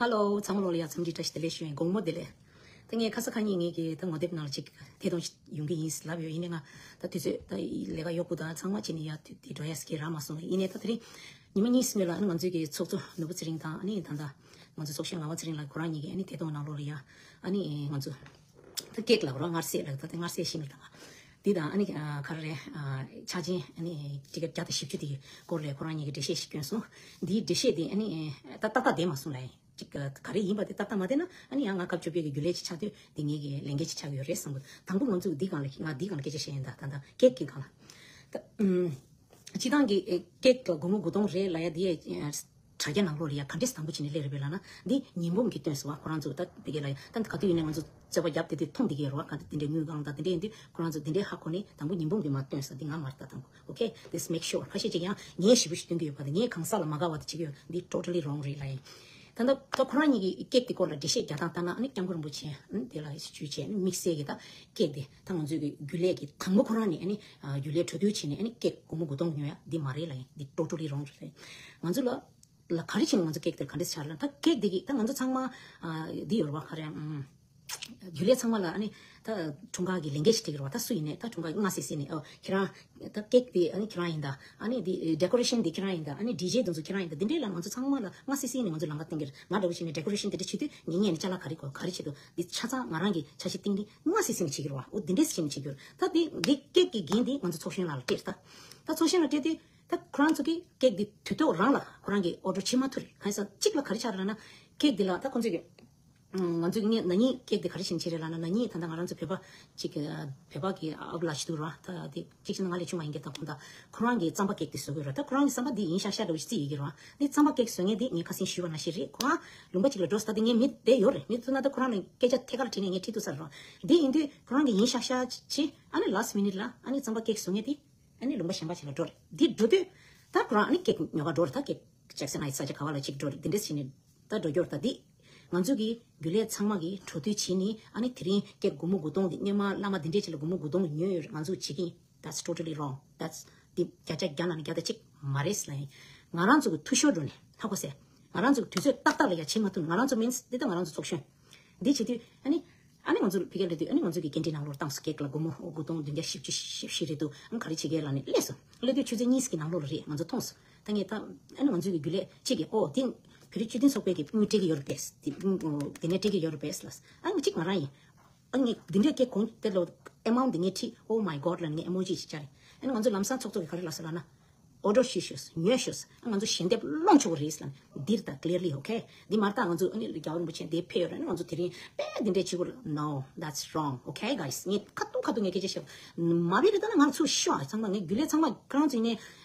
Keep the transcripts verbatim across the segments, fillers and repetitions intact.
ཧེ་ལོ། ཚང་མ་ལོ་ལ་ཡ་འཚམས་འདྲི་བཀྲ་ཤིས་བདེ་ལེགས་ཞུ་ཡིན། དགོང་མོ་བདེ་ལེགས། ད་ངས་ཁ་ས་ཁ་ཉིན་ངས་ཀྱི་ད་ངོ་དེབ་ནང་ལ་ཅིག་ཐད་གཏོང་ཡོང་གི་ཡིན་ལབ་ཡོད། ཡིན་ནའི་ང་ད་དུས་ཚོད་ད་ལས་ཀ་ཡོད་དགུ་དང་ཚང་མ་བྱས་ནས་ཡ་དུས་དེ་འགྲོ་ཡ་སྐད་རག་མ་སོང་། ཡིན་ནའི་ད་དེ་རིང་ཉི་མ་གཉིས་སྔོན་ལ་ཨ་ནི་ང་ཚོའི་གི་ཚོགས་གཙོ་ནོར་བུ་ཚེ་རིང་དང་ཨ་ནི་ད་ལྟ་ང་ཚོ་ཚོགས་གཞོན་ངག་དབང་ཚེ་རིང་ལགས་ཁོ་རང་གཉིས་ཀྱིས་ཨ་ནི་ཐད་གཏོང་ནང་ལོགས་ལ་ཡ་ཨ་ནི་ང་ཚོ་ད་ཀེག་ལབ་རོགས། མངར་ཟས་ལབ། ད་དེ་མངར་ཟས་ཤི་མི་དང་འདི་དང་ཨ་ནི་ག་རེ་རེད། ཆ་ཆེན་ཨ་ནི་ཊི་ཀེཊ་བརྒྱ་དང་བཞི་བཅུ་དེ་གི་སྐོར་ལ་ཁོ་རང་གཉིས་ཀྱིས་འགྲེལ་བཤད་ཞིག་བསྐྱོན་སོང་། འདིའི་འགྲེལ་བཤད་དེ་ཨ་ནི་ད་ཏག་ཏག་བསྡད་མ་སོང་ལ། ཅིག་ག་རེ་ཡིན་པ་དེ་ཏག་ཏག་མ་བསྡད་ན་ཨ་ནི་ཡང་ང་སྐབས་བཅོ་བརྒྱད་ཀྱི་རྒྱུན་ལས་ཅིག་ཆགས་དུས་འདི་ངེད་ཀྱི་ལས་འགན་ཅིག་ཆགས་ཀྱི་ཡོད་རེད་བསམ་གི། དང་པོ་ང་ཚོས་འདི་སྒང་ལ་ང་འདི་སྒང་ལ་སྐད་ཆ་བཤད་ཡིན། ད་ད་ད་ཀེག་གི་སྒང་ལ་ད་ཨུམ། སྤྱི་བཏང་གི་ཨེ་ཀེག་ལ་སྒོར་མོ་དགུ་སྟོང་རེད་ལབ་ཡ་འདི་ཨེ་དྲ་རྒྱ་ནང་ལོགས་ལ་ཡ་ག་འདྲས་དང་པོ་བྱས་ནས་སླེབས་རེད་པས་ལབ་ན། འདི་ཉི་འབུམ་གྱིས་བཏོན་སོང་བ། ཁོ་རང་ཚོ་ད་འདི་གས་ལ་ཡ་ད་ག་དུས་ཡིན་ནའི་ང་ཚོ་རྩོད་པ་བརྒྱབ་དེ་དུས་མཐོང་བསྡད་ཀྱི་ཡོད་རེད་བ། ག་འདི་འདྲའི་དངུལ་སྒང་ད་འདི་འདྲས་ཡིན་དུས་ཁོ་རང་ཚོ་འདི་འདྲའི་ཧ་གོ་ནས་དང་པོ་ཉི་འབུམ་གྱིས་མར་བཏོན་སོང་། འདི་ང་མ་རེད། ད་དང་པོ། Okay, just make sure. ཁ་ཤས་ཅིག་ཡང་ངས་ཞེ་པོ་ཞིག་སྟོན་གྱི་ཡོད་པ་དང་ངས་གང་ཟག་ལ་མ་དགའ་བ་དེ་བྱེད་ཀྱི་ཡོད། འདི་totally wrong རེད་ལབ་ཡིན། ད་ལྟ་ད་ཁོ་རང་གཉིས་ཀྱི་ཀེག་དེ་སྐོར་ལ་འགྲེལ་བཤད་རྒྱག་སྟངས་ལྟར་ན་ཨ་ནི་སྐྱབས་མགོན་རིན་པོ་ཆེ་ཨ་ནི་དེ་ལ་ཞུས་བྱས་ཨ་ནི་དམིགས་བསལ་གྱི་ད་ཀེག་དེ་ད་ང་ཚོའི་གི་རྒྱུན་ལས་ཀྱི་དང་པོ་ཁོ་རང་ནས་ཨ་ནི་རྒྱུན་ལས་གྲོས་བསྡུར་བྱས་ནས་ཨ་ནི་ཀེག་སྒོར་མོ་དགུ་སྟོང་ཉོ་ཡ་འདི་མ་རེད་ལབ་ཡིན། འདི་totally wrong རེད། ང་ཚོ་ལ་ལ་ག་རེ་བྱས་ནས་ང་ཚོ་ཀེག་དེ་ག་འདྲས་ཆགས་ལ། ད་ཀེག་དེ་གི་ད་ང་ཚོ་ཚང་མ་འདི་ཡོད་རེད་བ། ག་རེ་ཨམ། རྒྱུན་ལས་ཚང་མ་ལ་ཨ་ནི་ད་འཁྲུངས་སྐར་གྱི་ལས་འགན་ཞིག་སྤྲད་ཀྱི་རེད་བ། ད་སུ་ཡིན་ནའི་ད་འཁྲུངས་སྐར་སྔ་སི་སི་ནས་ཨོ་ཁྱེད་རང་ད་ཀེག་དེ་ཨ་ནི་ཁྱེད་རང་ཡིན་ད། ཨ་ནི་འདི་decoration དེ་ཁྱེད་རང་ཡིན་ད། ཨ་ནི་ཌི་ཇེ་དེ་ཚོ་ཁྱེད་རང་ཡིན་ད། འདི་འདྲས་ལ་ང་ཚོ་ཚང་མ་ལ་སྔ་སི་སི་ནས་ང་ཚོ་ལམ་ཁ་སྟོན་གྱི་རེད། ང་འདྲ་བོ་ཞིག་ནས་decoration དེ་འདྲ་བྱེད་དུས་ངེད་གཉིས་ནས་ཅ་ལག་ག་རེ་དགོས་ག་རེ་བྱེད་དུ་འདི་ཆ་ཚང་ང་རང་གི་འཆར་གཞི་སྟེང་དེ་སྔ་སི་སི་ནས་བྱེད་ཀྱི་རེད་བ། ཨོ་འདི་འདྲས་བྱས་ནས་བྱེད་ཀྱི་རེད། ད་འདི་འདི་ཀེག་གི་འགན་དེ་ང་ཚོ་ཚོགས་གཞོན་ལགས་ལ་སྤྲད་ད། ད་ཚོགས་གཞོན་ལ་སྤྲད་དུས་ད་ཁོ་རང་ཚོ་གིས་ཀེག་འདི་དུས་ཐོག་རང་ལ་ཁོ་རང་གིས་order བྱེད་མ་ཐུབ་རེད། གང་ཡིན་ཟེར་ན་གཅིག་ལ་ག་རེ་ཆགས་རེད་ལབ་ན་ཀེག་འདི་ལ་ད་ཁོ་ཚོས་ཀྱི་ང་ཚོས་ངས་ན་ནིང་ཀེག་འདི་ག་རེ་བྱས་ནས་བྱས་རེད་ལབ་ན། ན་ནིང་ད་ལྟ་ང་རང་ཚོ་བོད་པ་གཅིག་གི་བོད་པ་གི་ཨ་ཁུ་ལགས་ཤིག་འདུག་ར། ད་དེ་གཅིག་བྱས་ན་ང་ལས་ཆུང་བ་ཡིན་གྱི་ད་ཁོང་ད་ཁོ་རང་གིས་རྩམ་པ་ཀེག་འདི་བཟོ་གི་ར། ད་ཁོ་རང་གི་རྩམ་པ་འདི་ཡིན་ཤག་ཤག་འདྲ་བོ་ཞིག་རྩིས་ཡོད་ཀྱི་ར། འདི་རྩམ་པ་ཀེག་བཟོ་མཁན་འདི་ངས་ཁ་སང་ཞུས་པ་ནང་བཞིན་རེད། ཁོ་རང་ལུང་པ་གཅིག་ལ་འགྲོ་ས། ད་དེ་ངས་མི་དེ་ཡོད་རེད། མི་ཐུག་ན་ད་ཁོ་རང་ལ་སྐད་ཆ་ཐད་ཀར་དྲིས་ནས་ངས་ཁྲིད་ཐུབ་ས་རེད་ར། འདི་ཡིན་དུས་ཁོ་རང་གིས་ཡིན་ཤག་ཤག་བྱས། ཨ་ནི་last minute ལ་ཨ་ནི་རྩམ་པ་ཀེག་བཟོ་མཁན་འདི་ཨ་ནི་ལུང་པ་གཞན་པ་ཞིག་ལ་འགྲོ་རེད། འདི་འགྲོ་དུས་ད་ཁོ་རང་ཨ་ནི་ཀེག་ཉོ་ག་འགྲོ་རེད། ད་ཀེག་ཇེག་སན་ཧའི་ཊི་ས་ཆ་ག་བ་ལ་ཅིག་འགྲོ་རེད། འདི་འདྲས་བྱས་ནས་ད་འགྲོ་རྒྱུ་རེད། ད་འདི་ང་ཚོ་གི་རྒྱུན་ལས་ཚང་མ་གིས་གྲོས་བསྡུར་བྱས་ནས་ཨ་ནི་དེ་རིང་ཀེག་སྒོར་མོ་དགུ་སྟོང་འདི་སྔོན་མ་བླ་མ་འདི་འདྲས་ཅིག་ལ་སྒོར་མོ་དགུ་སྟོང་ཉོས་ཡོད་རེད། ང་ཚོ་བྱེད་ཀྱི་ཡིན། That's totally wrong. That's འདི་བརྒྱ་ཆ་བརྒྱ་ནང་ནས་བརྒྱ་དང་གཅིག་མ་རེད་ལབ་ཡིན། ང་རང་ཚོ་གི་འཐུས་ཤོར་འགྲོ་ནས་ཧ་གོ་སོང་། ང་རང་ཚོ་གི་དུས་ཚོད་ཏག་ཏག་ལ་ཡ་བྱེད་མ་ཐུབ། ང་རང་ཚོ་མིན་འདི་ད་ང་རང་ཚོ་ཚོགས་གཞོན། འདི་བྱེད་དུས་ཨ་ནི། ཨ་ནི་ང་ཚོ་ཕ་གིར་སླེབས་དུས་ཨ་ནི་ང་ཚོ་གི་སྐད་འཕྲིན་ནང་ལོགས་བཏང་སོང་། ཀེག་ལ་སྒོར་མོ་དགུ་སྟོང་བདུན་བརྒྱ་བཞི་བཅུ་ཞེ་བཞི་རེད་འདུག་ཨ་ནི་ག་རེ་བྱེད་ཀྱི་ལབ་ནས་སླེབས་སོང་། སླེབས་དུས་ཆུ་ཚོད་གཉིས་ཀྱི་ནང་ལོགས་ལ་རེད། ང་ཚོ་མཐོང་སོང་། ད་ངས་ད་ཨ་ནི་ང་ཚོ་གི་རྒྱུན་ལས་གཅིག་གིས་ཨོ་དེ་བོད་རིགས་སྤྱི་མཐུན་ཚོགས་པའི་གི་དངུལ་སྤྲད་ཀྱི་ཡོད་རེད་པས། དེ་དེ་ནས་སྤྲད་ཀྱི་ཡོད་རེད་པས་ལབ་སོང་། ཨ་ནི་གཅིག་ང་རང་ཡིན། ཨ་ནི་འདི་འདྲའི་སྐད་གོང་དེ་ལོ་amount འདི་ངས་ཁྲིད། Oh my God ལབ་ནས་ངས་emoji ཞིག་བྱས་རེད། ཨ་ནི་ང་ཚོ་ལམ་སང་ཚོགས་གཙོ་གིས་ག་རེ་ལབ་སོང་ལབ་ན། Order བྱས་ཤོག་ཉོས་ཤོག་ཨ་ང་ཚོ་ཞལ་འདེབས་སློང་ཆོག་གི་རེད་ལབ་ནས་འདིར་ད་clearly okay འདི་མ་རེད། ད་ང་ཚོ་ཨ་ནི་རྒྱལ་བ་རིན་པོ་ཆེ་འདིར་ཕེབས་ཡོད་རེད། ཨ་ནི་ང་ཚོ་དེ་རིང་དཔེ་འདི་འདྲའི་བྱེད་དགོས་རེད། No, that's wrong, okay guys. ངས་ཁ་ཐུག་ཁ་ཐུག་ངས་སྐད་ཆ་བཤད། མ་བྱས་རེད། ད་ནི་ང་ཚོ་ཤོག་ཨ་ཚང་མ་ངས་རྒྱུན་ལས་ཚང་མ་ཁྱེད་རང་ཚོ་ཡིན་ནའི་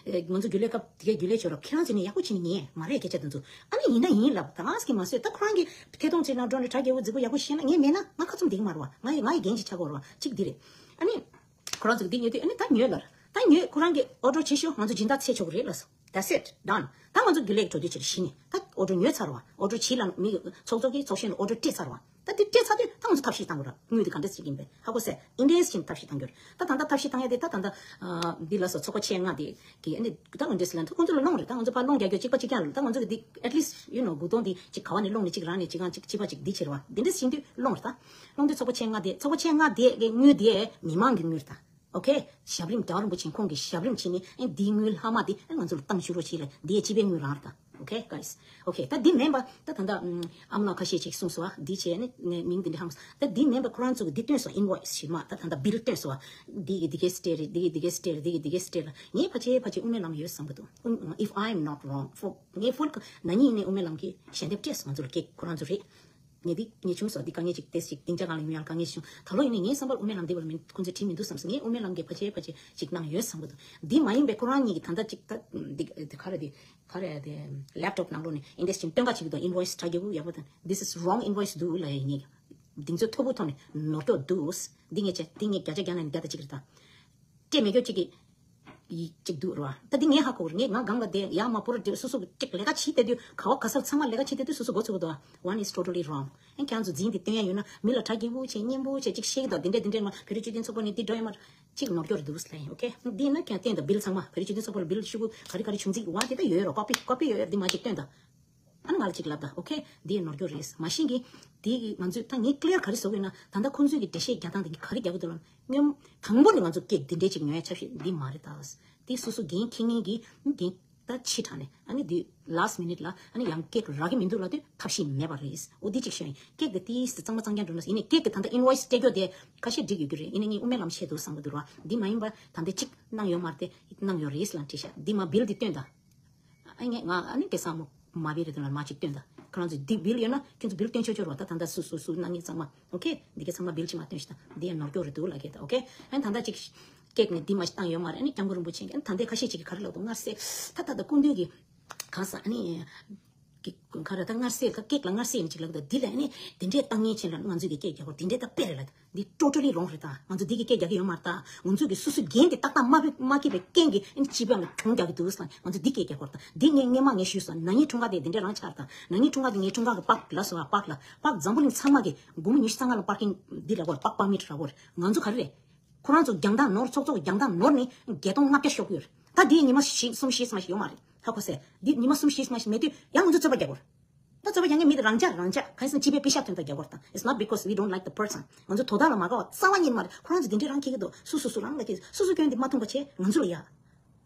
ང་ཚོ་རྒྱུན་ལས་སྐབས་དེ་གའི་རྒྱུན་ལས་བྱོས་རོགས། ཁྱེད་རང་ཚོ་ཡིན་ནའི་ཡག་པོ་བྱས་ནས་ཉན། མ་རེད་སྐད་ཆ་དེ་ཚོ། ཨ་ནི་ཡིན་ན་ཡིན་ལབ། ད་ང་ཟིག་གིས་མ་བཟོས། ད་ཁོ་རང་གིས་ཐད་གཏོང་བྱེད་ན་འགྲོ་ནས་གྲ་རྒྱས་པོ་རྫིག་པོ་ཡག་པོ་བཤད་ན་ངས་མེད་ན་ང་ཁ་ཚུམ་འདེགས་མ་རེད་བ། ང་ཡི་ང་ཡི་འགན་ཅིག་ཆགས་ཀྱི་ཡོད་རེད་བ། གཅིག་འདི་རེད། ཨ་ནི། ཁོ་རང་ཚོ་གིས་འདི་ཉོས་དུས་ཨ་ནི་ད་ཉོས་ལབ། ད་ཉོས། ཁོ་རང་གིས་order བྱེད་ཤོག་ང་ཚོ་སྦྱིན་བདག་འཚོལ་ཆོག་གི་རེད་ལབ་སོང་། That's it, done. ད་ང་ཚོ་རྒྱུན་ལས་ཀྱི་གྲོས་བསྡུར་བྱེད་རེད་གཞི་ནས། ད་order ཉོས་ཚར་བ། Order བྱེད་ལབ་མི་ཚོགས་གཙོ་གིས་ཚོགས་གཞོན་ལ་order སྤྲད་ཚར་བ། ད་འདི་སྤྲད་ཚར་དུས་ད་ང་ཚོ་ཐབས་ཤེས་བཏང་དགོས་རེད། དངུལ་འདི་ག་འདྲས་ཞིག་ཡིན་པས་ཧ་གོ་སོང་། ཨིན་ཌི་ཡན་ཞིག་ཐབས་ཤེས་བཏང་རྒྱུ་རེད། ད་ད་ལྟ་ཐབས་ཤེས་བཏང་ཡ་དེ་ད་ད་ལྟ་འདི་ལ་སོགས་ཚོགས་པ་ཆེ་ལྔ་དེ་གི་ཨ་ནི་ད་ཨིན་ཌི་ཡན་ལན་ད་ཁོང་ཚོ་ལ་སློང་རེད། ད་ང་ཚོ་ཕར་སློང་རྒྱག་རྒྱུ་གཅིག་པ་གཅིག་རྐྱང་རེད། ད་ང་ཚོ་གི་འདི་at least you know དགུ་སྟོང་འདི་གཅིག་ག་བ་ནས་སློང་ནས་གཅིག་རང་ནས་གཅིག་གང་གཅིག་གཅིག་པ་གཅིག་འདི་བྱེད་རེད་བ། འདི་འདྲས་ཞིག་ཡིན་དུས་སློང་རེད། ད་སློང་དུས་ཚོགས་པ་ཆེ་ལྔ་དེ་ཚོགས་པ་ཆེ་ལྔ་དེ་གི་དངུལ་དེ་མི་མང་གི་དངུལ་རེད་ད། Okay, ཞབས་རིམ་རྒྱལ་བ་རིན་པོ་ཆེ་ཁོང་གི་ཞབས་རིམ་བྱས་ནས་ཨེ་འདིའི་དངུལ་ལྷག་མ་དེ་ཨེ་ང་ཚོ་ལ་གཏང་ཤུགས་རོགས་བྱེད་ལ་འདིའི་སྤྱི་པའི་དངུལ་རང་རེད་ད། Okay guys, okay ད་འདི་མིན་པ་ད་ད་ད་ཨམ་ཨ་མ་ལགས་ཁ་ཤས་ཅིག་གསུངས་སོང་ཨ། འདི་བྱས་ནས་ནས་མིང་འདི་འདྲ་ཧང་སོང་། ད་འདི་མིན་པ་ཁོ་རང་ཚོ་གི་འདི་བཏོན་སོང་། invoice ཞིག་མ་ད་ད་ད་bill བཏོན་སོང་ཨ། འདི་གི་འདི་གའི་སྤྲད་རེད། འདི་གི་འདི་གའི་སྤྲད་རེད། འདི་གི་འདི་གའི་སྤྲད་རེད། ངས་ཕལ་ཆེར་ཕལ་ཆེར་དབུ་མའི་ལམ་ཡོད་བསམ་གི་འདུག If I'm not wrong, for ངས་full ན་ནིང་ཡིན་ནའི་དབུ་མའི་ལམ་གྱི་ཞལ་འདེབས་སྤྲད་སོང་། ང་ཚོ་ལ་ཀེག་ཁོ་རང་ཚོ་རེད། ངས་འདི་ངས་བྱུང་སོང་། འདི་དཀའ་ངལ་ཅིག་ཏོག་ཙམ་ཅིག་སྡིངས་ཆ་སྒང་ལ་ཡོང་ཡག་དཀའ་ངལ་བྱུང་། ད་ལོ་ཡིན་ནའི་ངའི་བསམ་པར་དབུ་མའི་ལམ་འདི་བར་མིན་ཁོང་ཚོས་བྲིས་མི་འདུག་བསམ་སོང་། ངས་དབུ་མའི་ལམ་གྱིས་ཕལ་ཆེར་ཕལ་ཆེར་ཅིག་གནང་ཡོད་བསམ་གི་འདུག་འདི་མ་ཡིན་པའི་ཁོ་རང་གཉིས་ཀྱིས་ད་ལྟ་ཅིག་ད་འདི་འདི་ག་རེ་འདི་ག་རེ་འདི་laptop ནང་ལོགས་ནས་ཨིན་ཌི་ཡན་སྟོན་ཁ་བྱེད་ཀྱི་འདུག invoice དྲ་རྒྱ་བོ་ཡག་པོ་དང་this is wrong invoice འདུག་ལབ་ཡ་ཡིན། གདེང་ཚོད་མཐོ་པོ་ཐོག་ནས་ནོར་འཁྱོག་འདུག་འདི་ངས་བྱས་འདི་ངས་བརྒྱ་ཆ་བརྒྱ་ནང་ནས་བརྒྱ་དང་གཅིག་རེད་ད། སྤྲད་མེད་སྐྱོ་གཅིག་གི་ཡིག་གཅིག་འདུག་རེད་བ། ད་འདི་ངས་ཧ་གོ་གི་རེད། ངས་ང་སྒང་ལ་བསྡད་ཡག་མ་པོ་རེད། སོ་སོ་གི་ཅིག་ལས་ཀ་བྱེད་བསྡད་དུས་ག་བ་ག་སར་ཚང་མ་ལས་ཀ་བྱེད་བསྡད་དུས་སོ་སོ་མགོ་ཚོས་གི་འདུག One is totally wrong. ཨ་ཁྱེད་རང་ཚོ་འཛིན་དེ་སྟོན་ཡ་ཡོད་ན་མི་ལ་གྲ་རྒྱས་པོ་བྱས་སྙན་པོ་བྱས་ཅིག་བཤད་གི་འདུག་འདི་འདྲས་འདི་འདྲས་མ་བོད་རིགས་སྤྱི་མཐུན་ཚོགས་པ་ནས་འདི་འགྲོ་ཡ་མ་ཅིག་ནོར་སྐྱོ་རེད་འདུག་ལབ་ཡིན། Okay འདི་ན་ཁྱེད་རང་བསྟན་དང་བིལ་ཚང་མ་བོད་རིགས་སྤྱི་མཐུན་ཚོགས་པ་ལ་བིལ་ཤུ་གུ་ག་རེ་ག་རེ་བྱུང་རྩིས་བ་དེ་ད་ཡོད་རོ། ཀོ་པི་ཀོ་པི་ཡོད་ཡོད་འདི་མ་ཅིག་སྟོན་དང་། ཨ་ནི་ང་ལ་གཅིག་ལབ་ད། ཨོ་ཁེ། འདི་ནོར་འཁྱོག་རེད། མ་གཞི་གི་འདི་གི་ང་ཚོས་ད་ངས་ཀླེར་ག་རེ་བཟོ་དགོས་ན། ད་ལྟ་ཁོང་ཚོས་ཀྱི་འགྲེལ་བཤད་རྒྱག་སྟངས་འདི་ག་རེ་རྒྱག་གི་འདུག་ལབ་ན། སྔོན་དང་པོ་ནས་ང་ཚོ་ཀེག་འདི་འདྲས་ཅིག་ཉོ་ཡ་ཆ་ཤས་འདི་མ་རེད་ད། འདི་སོ་སོ་འགན་འཁྱེར་མཁན་གྱི་འགན་ད་ཕྱི་དྲགས་ནས། ཨ་ནི་འདི་last minute་ལ་ཨ་ནི་ཡང་ཀེག་རག་གི་མི་འདུག་ལབ་དུས་ཐབས་ཤེས་མེད་པ་རེད། འོ་འདི་གཅིག་ཤོད་ཡིན། ཀེག་དེ་ཏིས་གཙང་མ་གཙང་རྐྱང་འགྲོ་ན། ཡིན་ནའི་ཀེག་གི་ད་ལྟ་invoice་སྤྲད་རྒྱུ་དེ་ཁ་ཤས་འགྲིག་ཡོད་རྒྱུ་རེད། ཡིན་ནའི་ངས་དབུ་མའི་ལམ་བཤད་འདུག་བསམ་གི་འདུག་ར། འདི་མ་ཡིན་པ་ད་ལྟ་གཅིག་གནང་ཡོད་མ་རེད་དེ། གནང་ཡོད་རེད་ལབ་བྲིས་ཤག། འདི་མ་bill་འདི་སྟོན་ད། ཨ་ངས་ང་ཨ་ནི་སྐལ་བཟང་མོ་མ་བེ་རེད་དོ་ལ་མ་གཅིག་སྟོན་ད། ཁོ་རང་ཚོ་འདི་bill་ཡོད་ན་ཁྱོད་ཚོ་bill་སྟོན་ཆོག་ཆོག་རོགས། ད་ད་ལྟ་སུ་སུ་སུ་གནང་ངེས་ཚང་མ། ཨོ་ཁེ། འདི་གའི་ཚང་མ་bill་ཅིག་མ་སྟོན་ཤི་ད། འདི་ཡང་ནོར་འཁྱོག་རེད་འདུག་ལབ་ཀྱི་ད། ཨོ་ཁེ། ཨ་ནི་ད་ལྟ་ཅིག་ཀེག་ནས་འདི་མ་ཞིག་བཏང་ཡོད་མ་རེད། ཨ་ནི་སྐྱབས་མགོན་རིན་པོ་ཆེ་གིས་ཨ་ནི་ད་ལྟའི་ཁ་ཤས་ཅིག་གིས་ག་རེ་ལབ་འདུག་སྔར་སྲས་ད་ད་ད་སྐུ་མདུན་གྱི་གང་ཟག་ཨ་ནི་གི་ག་རེ་ད་སྔར་སྲས་ད་ཀེག་ལ་སྔར་སྲས་ཡིན་ཅིག་ལབ་ཀྱི་ད། འདི་ལ་ཨ་ནི་དེ་འདྲས་བཏང་ངེས་ཆེན་ལ་ང་ཚོས་ཀྱི་ཀེག་རྒྱག་དགོས། དེ་འདྲས་ད་དཔེ་རེད་ལ། འདི་totally wrong་རེད་ད། ང་ཚོ་འདི་གི་སྐད་རྒྱག་གི་ཡོད་མ་རེད་ད། ང་ཚོ་གི་སོ་སོའི་འགན་དེ་ཏག་ཏག་མ་ཕེ་མ་འཁྱེར་བའི་རྐྱེན་གྱིས་ཨ་ནི་སྤྱི་པའམ་གྱོང་རྒྱག་གི་འདུག་ཟེར་ནས་ང་ཚོ་འདི་སྐད་རྒྱག་དགོས་རེད་ད། འདི་ངས་སྔས་མ་ངས་ཞུས་སོང་། ན་ནིང་འཁྲུངས་སྐར་དེ་འདི་འདྲ་རང་ཆགས་རེད་ད། ན་ནིང་འཁྲུངས་སྐར་དེ་ངའི་འཁྲུངས་སྐར་གྱི་པག་ལ་སོ་བ་པག་ལ་པག་འཛམ་བུ་གླིང་ཚང་མ་གི་སྒོར་མོ་ཉི་ཤུ་རྩ་ལྔ་ལ་པར་ཀིང་འདི་རག་གོ་རེད། པག་པར་མིཊ་རག་གོ་རེད། ང་ཚོ་ག་རེ་རེད། ཁོ་རང་ཚོ་རྒྱང་ཐག་ནོར་ཚོགས་གཙོ་རྒྱང་ཐག་ནོར་ནས་བརྒྱད་སྟོང་ལྔ་བརྒྱ་ཤོར་གྱི་ཡོད་རེད། ད་འདི་ཉི་མ་བཞི་གསུམ་བཞི་ཙམ་ཞིག་ཡོད་མ་རེད། ཧ་གོ་སོང་། འདི་ཉི་མ་གསུམ་བཞི་ཙམ་ཞིག་མེད་དུས་ཡང་ང་ཚོ་རྩོད་པ་རྒྱག་གོ་རེད། ད་རྩོད་པ་རྒྱག་མཁན་མི་དེ་རང་ཅག་རང་ཅག་གང་ཡིན་ཟེར་ན་སྤྱི་པའི་པེ་ཤག་དོན་དག་རྒྱག་དགོས་དང་། It's not because we don't like the person. ང་ཚོ་དོ་བདག་ལ་མ་དགའ་བ་རྩ་བ་ཉིད་མ་རེད། ཁོ་རང་ཚོ་དེ་འདྲས་རང་འཁྱེར་གྱི་འདུག་སུ་སུ་སུ་རང་ལ་འཁྱེར། སུ་སུ་སྐྱོན་དེ་མ་མཐོང་པ་བྱས་ང་ཚོ་ལ་ཡ།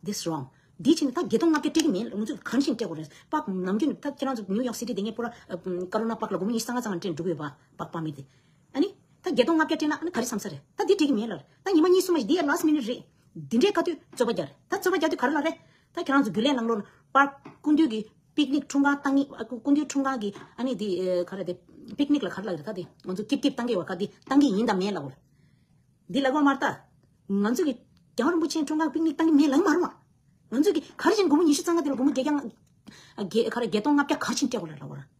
This wrong. འདི་ཕྱིན་ད་བརྒྱད་སྟོང་ལྔ་བརྒྱ་སྤྲད་ཀྱི་མིན་ལ་ང་ཚོས་གང་ཤེས་སྤྲད་དགོས་རེད། པག་ནམ་རྒྱུན་ད་ཁྱེད་རང་ཚོ་ནིའུ་ཡོག་སི་ཊི་དེ་ངས་པུ་ར་ཀ་རོ་ན་པག་ལ་སྒོར་མོ་ཉི་ཤུ་རྩ་ལྔ་ཙམ་སྤྲད་འགྲོ་གི་ཡོད་པ། པག་པར་མིཊ་དེ། ཨ་ནི། ད་བརྒྱད་སྟོང་ལྔ་བརྒྱ་སྤྲད་ན་ཨ་ནི་ག་རེ་བསམ་ས་རེད། ད་འདི་འགྲིག་གི་མེད་ལ། ད་ཉི་མ་གཉིས་གསུམ་མ་ཞིག་འདི་ཡ་last minute་རེད། འདི་འདྲའི་ཁ་ཐུག་རྩོད་པ་རྒྱག་རེད། ད་རྩོད་པ་རྒྱག་དུས་ག་རེ་ལབ་རེད། ད་ཁྱེད་རང་ཚོ་རྒྱུན་ལས་ནང་ལོགས་ལ་པར་སྐུ་མདུན་གྱི་པིག་ནིག་འཁྲུངས་སྐར་བཏང་གི། ཨ་སྐུ་མདུན་འཁྲུངས་སྐར་གྱི་ཨ་ནི་འདི་ཨེ་ག་རེ་དེ། པིག་ནིག་ལ་ག་རེ་ལབ་ཀྱི་རེད། ད་དེ་ང་ཚོ་ཀིབ་ཀིབ་བཏང་གི་ཡོད་པ། ག་དེ་བཏང་གི་ཡིན་དང་མེད་ལབ་དགོས་རེད། འདི་ལབ་དགོས་མ་རེད་ད། ང་ཚོ་གི་རྒྱལ་བ་རིན་པོ་ཆེའི་འཁྲུངས་སྐར་པིག་ནིག་བཏང་གི་མེད་ལབ་མ་རེད་བ། ང་ཚོ་གི་ག་རེ་བྱས་ནས་སྒོར་མོ་ཉི་ཤུ་རྩ་ལྔ་དེ་ལ་སྒོར་མོ་བརྒྱད་བརྒྱ་ལྔ་བརྒྱ་ག་རེ་བརྒྱད་སྟོང་ལྔ་བརྒྱ་ག་རེ་བྱས་ནས་སྤྲད་དགོས་ལབ་ལབ་དགོས་རེད།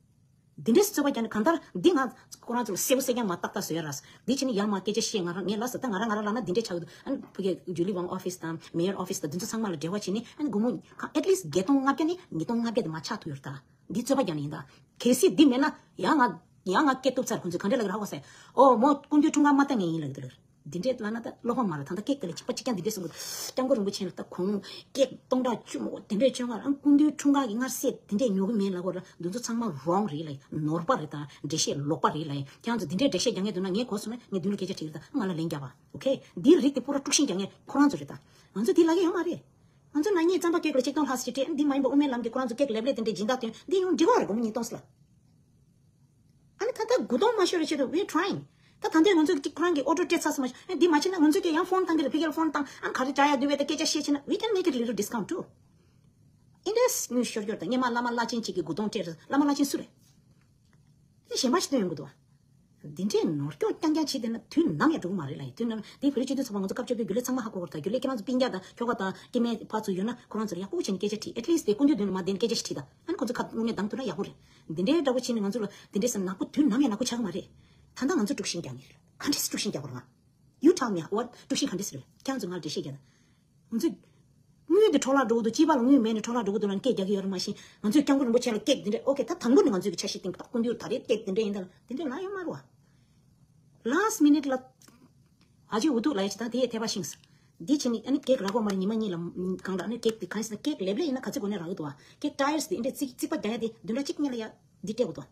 འདི་འདྲས་རྩོད་པ་རྒྱག་ནས་གང་ལྟར་འདི་ང་ཁོ་རང་ཚོ་ལ་གསལ་པོ་གསལ་རྐྱང་མ་ཏག་ཏག་བཟོ་ཡ་ར། འདི་བྱས་ནས་ཡར་མར་སྐད་ཆ་བཤད། ང་རང་ངས་ལབ་སོང་། ད་ང་རང་ང་རང་ལབ་ན་འདི་འདྲས་ཆགས་ཀྱི་འདུག་ཨ་ནི་ཕ་གི་ཇུ་ལི་ཝང་ཨོ་ཕིས་དང་མེ་ཡར་ཨོ་ཕིས་དང་འདི་ཚོ་ཚང་མ་ལ་འབྲེལ་བ་བྱས་ནས། ཨ་ནི་སྒོར་མོ་at least་བརྒྱད་སྟོང་ལྔ་བརྒྱ་ནས་ཉིས་སྟོང་ལྔ་བརྒྱ་དེ་མར་ཆག་ཐུབ་ཡོད་རེད་ད། འདི་རྩོད་པ་རྒྱག་ནས་ཡིན་ད། གལ་སྲིད་འདི་མེད་ན་ཡང་ང་ཡང་ང་སྐད་གཏུབ་ཚར། ཁོང་ཚོས་ག་འདྲས་ལབ་ཀྱི་རེད་ཧ་གོ་སོང་། ཨོ་མོ་སྐུ་མདུན་འཁྲུངས་སྐར་མ་བཏང་ངེས་ཡིན་ལབ་ཀྱི་འདུག་འདི་འདྲས་ལབ་ན་ད་བློ་ཕམ་མ་རེད། ད་ལྟ་ཀེག་དེ་ལ་གཅིག་པ་གཅིག་རྐྱང་འདི་འདྲས་གསུང་གི་འདུག་སྐྱབས་མགོན་རིན་པོ་ཆེ་ལ་ད་ཁོང་ཀེག་སྟོང་ཕྲག་བཅུ་མོ་དེ་འདྲས་བཅོ་ལྔ་རང་སྐུ་མདུན་འཁྲུངས་སྐར་གྱི་སྔར་སྲས་དེ་འདྲས་ཉོ་གི་མེད་ལབ་དགོས་ར། འདི་ཚོ་ཚང་མ་wrong་རེད་ལ། ནོར་པ་རེད་ད། འགྲེལ་བཤད་ལོག་པ་རེད་ལ། ཁྱེད་རང་ཚོ་འདི་འདྲས་འགྲེལ་བཤད་རྒྱག་མཁན་འདུག་ན་ངས་གོ་སོང་ན་ངས་མདུན་ལ་སྐད་ཆ་དྲིས་ལ་ད་ང་ལ་ལན་རྒྱག་པ། ཨོ་ཁེ། འདིའི་རིགས་དེ་པུ་ར་དཀྲུག་ཤིང་རྒྱག་མཁན་ཁོ་རང་ཚོ་རེད་ད། ང་ཚོ་འདི་ལབ་ཀྱི་ཡོད་མ་རེད། ང་ཚོ་ན་ནིང་གཙང་པ་ཀེག་ལ་ཆིག་སྟོང་ལྷག་ཙམ་སྤྲད། འདི་མ་ཡིན་པ་དབུ་མའི་ལམ་གྱི་ཁོ་རང་ཚོ་ཀེག་ལེབ་ལེབ་དེ་འདྲའི་སྦྱིན་བདག་སྟོན། འདི་ཡང་འགྲིག་གི་རེད། སྒོར་མོ་ཉིས་སྟོང་ཙམ་ལ། ཨ་ནི་ད་ལྟ་དགུ་སྟོང་མ་ཤོར་བའི་ཆེད་དུ་we're trying། ད་ད་ལྟའི་ང་ཚོ་གི་ཁོ་རང་གི་ཨོ་ཌར་སྤྲད་ཚར་སོང་མ་ཤེས། ཨ་འདི་མ་བྱས་ན་ང་ཚོ་གི་ཡང་ཕོན་བཏང་གི་རེད། ཕ་གིར་ཕོན་བཏང་། ཨ་ག་རེ་འདྲ་ཡག་འདུག་བས་ད་སྐད་ཆ་བཤད་བྱས་ན་we can make it little discount too། ཨིན་ཌས་ཉུ་ཤོར་ཡོད་ད། སྔོན་མ་བླ་མ་བླ་ཆེན་གཅིག་གིས་དགུ་སྟོང་སྤྲད་རེད། བླ་མ་བླ་ཆེན་སུ་རེད། དེ་གཞན་པ་ཞིག་སྟོན་ཡོང་གི་འདུག་བ། འདི་འདྲའི་ནོར་སྐྱོག་རྐྱང་རྐྱང་བྱས་བསྡད་ན་དུས་ནམ་ཡང་འགྲོ་གི་མ་རེད་ལ། དུས་ནམ་དེ་བོད་རིགས་སྤྱི་མཐུན་ཚོགས་པ་ང་ཚོ་སྐབས་བཅོ་ལྔ་པའི་རྒྱུན་ལས་ཚང་མ་ཧ་གོ་དགོས་རེད་ད། རྒྱུན་ལས་ཁྱེད་རང་ཚོ་སྤུན་ཀྱག་དང་ཁྱོ་ག་དང་སྐྱེ་དམན་ཕར་ཚུར་ཡོད་ན་ཁོ་རང་ཚོ་ལ་ཡག་པོ་བྱས་ནས་སྐད་ཆ་དྲིས། at least དེ་སྐུ་མདུན་མདུན་ལ་མར་བསྡད་ནས་སྐད་ཆ་ཞིག་དྲིས་ད། ཨ་ནི་ཁོ་ཚོ་ཁ་དངོས་གནས་འདང་ཐུབ་ན་ཡག་པོ་རེད། འདི་འདྲའི་འདྲ་པོ་བྱས་ནས་ང་ཚོ་ལ་འདི་འདྲའི་ཟེར་ནག་པོ་དུས་ནམ་ཡང་ནག་པོ་ཆགས་ཀྱི་མ་རེད། ད་ལྟ་ང་ཚོ་དཀྲུག་ཤིང་རྒྱག་ངེས་རེད། ག་འདྲས་སེ་དཀྲུག་ཤིང་རྒྱག་དགོས་རེད་ང་། You tell me what དཀྲུག་ཤིང་ག་འདྲས་སེ་རེད། ཁྱེད་རང་ཚོ་ང་ལ་འགྲེལ་བཤད་རྒྱག་ད། ང་ཚོས་དངུལ་འདི་འཕྲོ་བརླག་འགྲོ་གི་འདུག་སྤྱི་པ་ལ་དངུལ་མེད་ནས་འཕྲོ་བརླག་འགྲོ་གི་འདུག་ལབ་ནས་སྐད་རྒྱག་གི་ཡོད་རེད། མ་གཞི་ང་ཚོས་སྐྱབས་མགོན་རིན་པོ་ཆེ་ལ་སྐད་འདི་འདྲས། ཨོ་ཁེ། ད་དང་པོ་ནས་ང་ཚོས་ཀྱི་ཆ་ཤས་སྟེང་ད་སྐུ་མདུན་ད་རེས་སྐད་འདི་འདྲས་ཡིན་ད་ལ་འདི་འདྲས་ལབ་ཡོད་མ་རེད་བ། Last minute་ལ་ཨ་ཅེ་འུ་ཐུག་ལ་ཡ་ཅི་ད་དེ་ཡས་ཐེ་བ་ཤིང་ས། འདི་ཕྱིན་ནི་ཨ་ནི་ཀེག་རག་གོ་མ་རེད། ཉི་མ་གཉིས་ལ་གང་ལ་ཨ་ནི་ཀེག་དེ་གང་ཡིན་ཟེར་ན་ཀེག་ལེབ་ལེབ་ཡིན་ན་ག་ཚོད་གོ་ནས་རག་གི་འདུག་བ། ཀེག་ཊ་ཡར་སི་དེ་འདི་འདྲས་རྩིག་རྩིག་པ་རྒྱག་ཡ་དེ་བདུན་ཕྲག་གཅིག་སྔོན་ལ་ཡ་འདི་སྤྲད་དགོས་འདུག་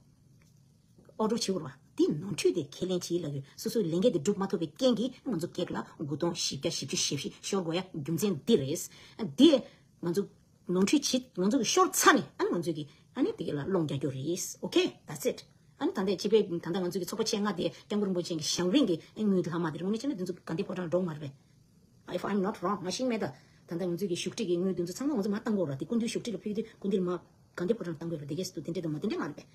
ཨོ་ཌར་བྱེད་དགོས་རེད་བ། འདི་ནོར་འཁྲུལ་དེ་ཁས་ལེན་བྱེད་ལབ་ཡོད། སོ་སོའི་ལས་འགན་དེ་སྒྲུབ་མ་ཐུབ་པའི་རྐྱེན་གྱིས་ང་ཚོ་ཀེག་ལ་དགུ་སྟོང་བཞི་བརྒྱ་བཞི་བཅུ་ཞེ་བཞི་ཤོར་དགོས་ཡ་རྒྱུ་མཚན་འདི་རེད། འདི་ང་ཚོ་ནོར་འཁྲུལ་བྱེད་ང་ཚོ་གི་ཤོར་ཚར་ནས་ཨ་ནི་ང་ཚོ་གི་ཨ་ནི་དེ་ག་ལ་སློང་རྒྱག་རྒྱུ་རེད། ཨོ་ཁེ། That's it། ཨ་ནི་ད་ལྟའི་སྤྱི་པའི་ད་ལྟ་ང་ཚོ་གི་ཚོགས་པ་ཆེ་ལྔ་དེ་སྐྱབས་མགོན་རིན་པོ་ཆེ་གི་ཞབས་རིམ་གྱི་དངུལ་ལྷག་མ་དེ་རེད། དངོས་གནས་བྱས་ན་དེ་ཚོ་དགའ་ལྡན་ཕོ་བྲང་འགྲོ་གི་མ་རེད་པས། If I'm not wrong། ང་ཤེས་མེད་ད། ད་ལྟ་ང་ཚོའི་གི་བཞུགས་ཁྲི་གི་དངུལ་དེ་ཚོ་ཚང་མ་ང་ཚོ་མར་བཏང་དགོས་ར། དེ་སྐུ་མདུན་བཞུགས་ཁྲི་ལ་ཕུལ་དུས་སྐུ་མདུན་མར་དགའ་ལྡན་ཕོ་བྲང་བཏང་དགོས་ར། དེ་གས་སུ་དེ་འདྲས་དང་མ་དེ་འདྲས་མ་རེད་པས།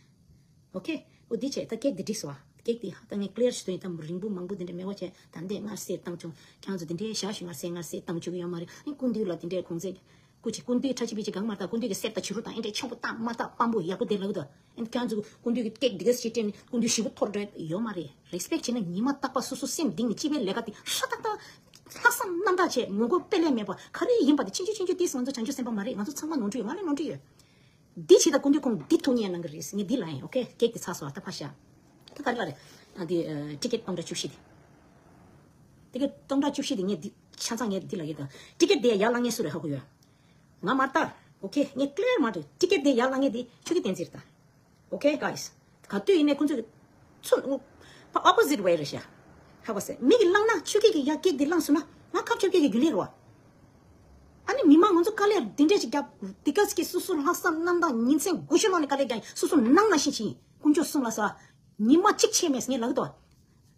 ཨོ་ཁེ། ཨོ་འདི་བྱས་ད་ཀེག་འདི་འགྲིག་སོང་བ། ཀེག་འདི་ད་ངས་ཀླེར་ཞུ་དོན་ཡིན་ད། རིང་པོ་མང་པོ་འདི་འདྲས་མེད་པ་བྱས། ད་འདི་སྔར་སྲས་བཏང་བྱུང་། ཁྱེད་རང་ཚོ་འདི་འདྲས་བཞག་ཞུ། སྔར་སྲས་སྔར་སྲས་བཏང་བཅུག་གི་ཡོད་མ་རེད། ཨ་ནི་སྐུ་མདུན་ལ་འདི་འདྲས་གོང་ཚད། སྐུ་མཁྱེན། སྐུ་མདུན་ཁྲ་ཆིལ་པིལ་ཆིལ་གང་མ་རེད་ད། སྐུ་མདུན་གྱི་གསེར་དང་བྱུ་རུ་དང་ཨེ་འདྲས་ཆེན་པོ་དང་དམར་དང་སྤམ་པོ་ཡག་པོ་དེ་ལབ་ཀྱི་འདུག་ཨ་ནི་ཁྱེད་རང་ཚོ་སྐུ་མདུན་གྱི་ཀེག་འདི་ག་ཞིག་སྤྲད་ནས་སྐུ་མདུན་ཞེ་པོ་འཐོར་འགྲོ་ཡོད་མ་རེད། རེ་སི་པེག་བྱས་ན་ཉི་མ་རྟག་པར་སོ་སོ་སེམས་གཏིང་ནས་སྤྱི་པའི་ལས་ཀ་དེ་ཧྲ་ཏག་ཏག་ལྷག་བསམ་རྣམ་དག་བྱས། ངོ་རྒོལ་དཔེ་ལས་མེད་པ་ག་རེ་ཡིན་པ་དེ་ཕྱིན་ཆད་ཕྱིན་ཆད། དེས་ང་ཚོ་བྱང་ཆུབ་སེམས་དཔའ་མ་རེད། ང་ཚོ་ཚང་མ་ནོར་འཁྲུལ་ཡོད། ང་ལ་ནོར་འཁྲུལ་ཡོད། འདི་བྱེད་ད་སྐུ་མདུན་ཁོང་འདི་ཐུགས་མཉེས་གནང་གི་རེད། ངས་འདི་ལབ་ཡིན། ཨོ་ཁེ། ཀེག་དེ་ཚར་སོང་། ད་ཕར་བཞག། ད་ག་རེ་ལབ་རེད། ཨ་འདི་ཨ་ཊི་ཀེཊ་སྟོང་ཕྲག་བཅུ་བཞི་དེ། ཊི་ཀེཊ་སྟོང་ཕྲག་བཅུ་བཞི་དེ་ངས་འདི་ཆ་ཚང་ངས་འདི་ལབ་ཡོད་ད། ཊི་ཀེཊ་དེ་ཡར་བླངས་མཁན་སུ་རེད་ཧ་གོ་ཡོད། ང་མ་རེད་ད། ཨོ་ཁེ། ངས་ཀླེར་མ་རེད། ཊི་ཀེཊ་དེ་ཡར་བླངས་མཁན་དེ་ཆོས་སྐྱིད་བསྟན་འཛིན་རེད་ད། Okay, guys. ག་དུས་ཡིན་ནའི་ཁོང་ཚོས་ཚུར་opposite way རེད་ཤག་ཧ་གོ་སོང་། མི་གིས་བསླངས་ན་ཆོས་སྐད་ཀྱིས་ཡར་སྐད་འདི་བསླངས་སོང་ན་ང་སྐབས་ཆོས་སྐད་ཀྱི་རྒྱུན་ལས་རེད་བ། ཨ་ནི་མི་མང་ང་ཚོ་དཀའ་ལས་འདི་འདྲས་ཅིག་བརྒྱབ། འདི་ག་ཅིག་གིས་སོ་སོ་ལྷག་བསམ་རྣམ་དག་ཉིན་མཚན་དགུ་ཤུ་ལོག་ནས་དཀའ་ལས་བརྒྱབ་ཡིན། སོ་སོ་ནང་ན་ཤི་ཤི་ཡིན། དཀོན་མཆོག་གསུམ་ལ་ཟེར་བ། ཉི་མ་གཅིག་ཆད་མེད་ངས་ལབ་ཀྱི་འདུག་བ།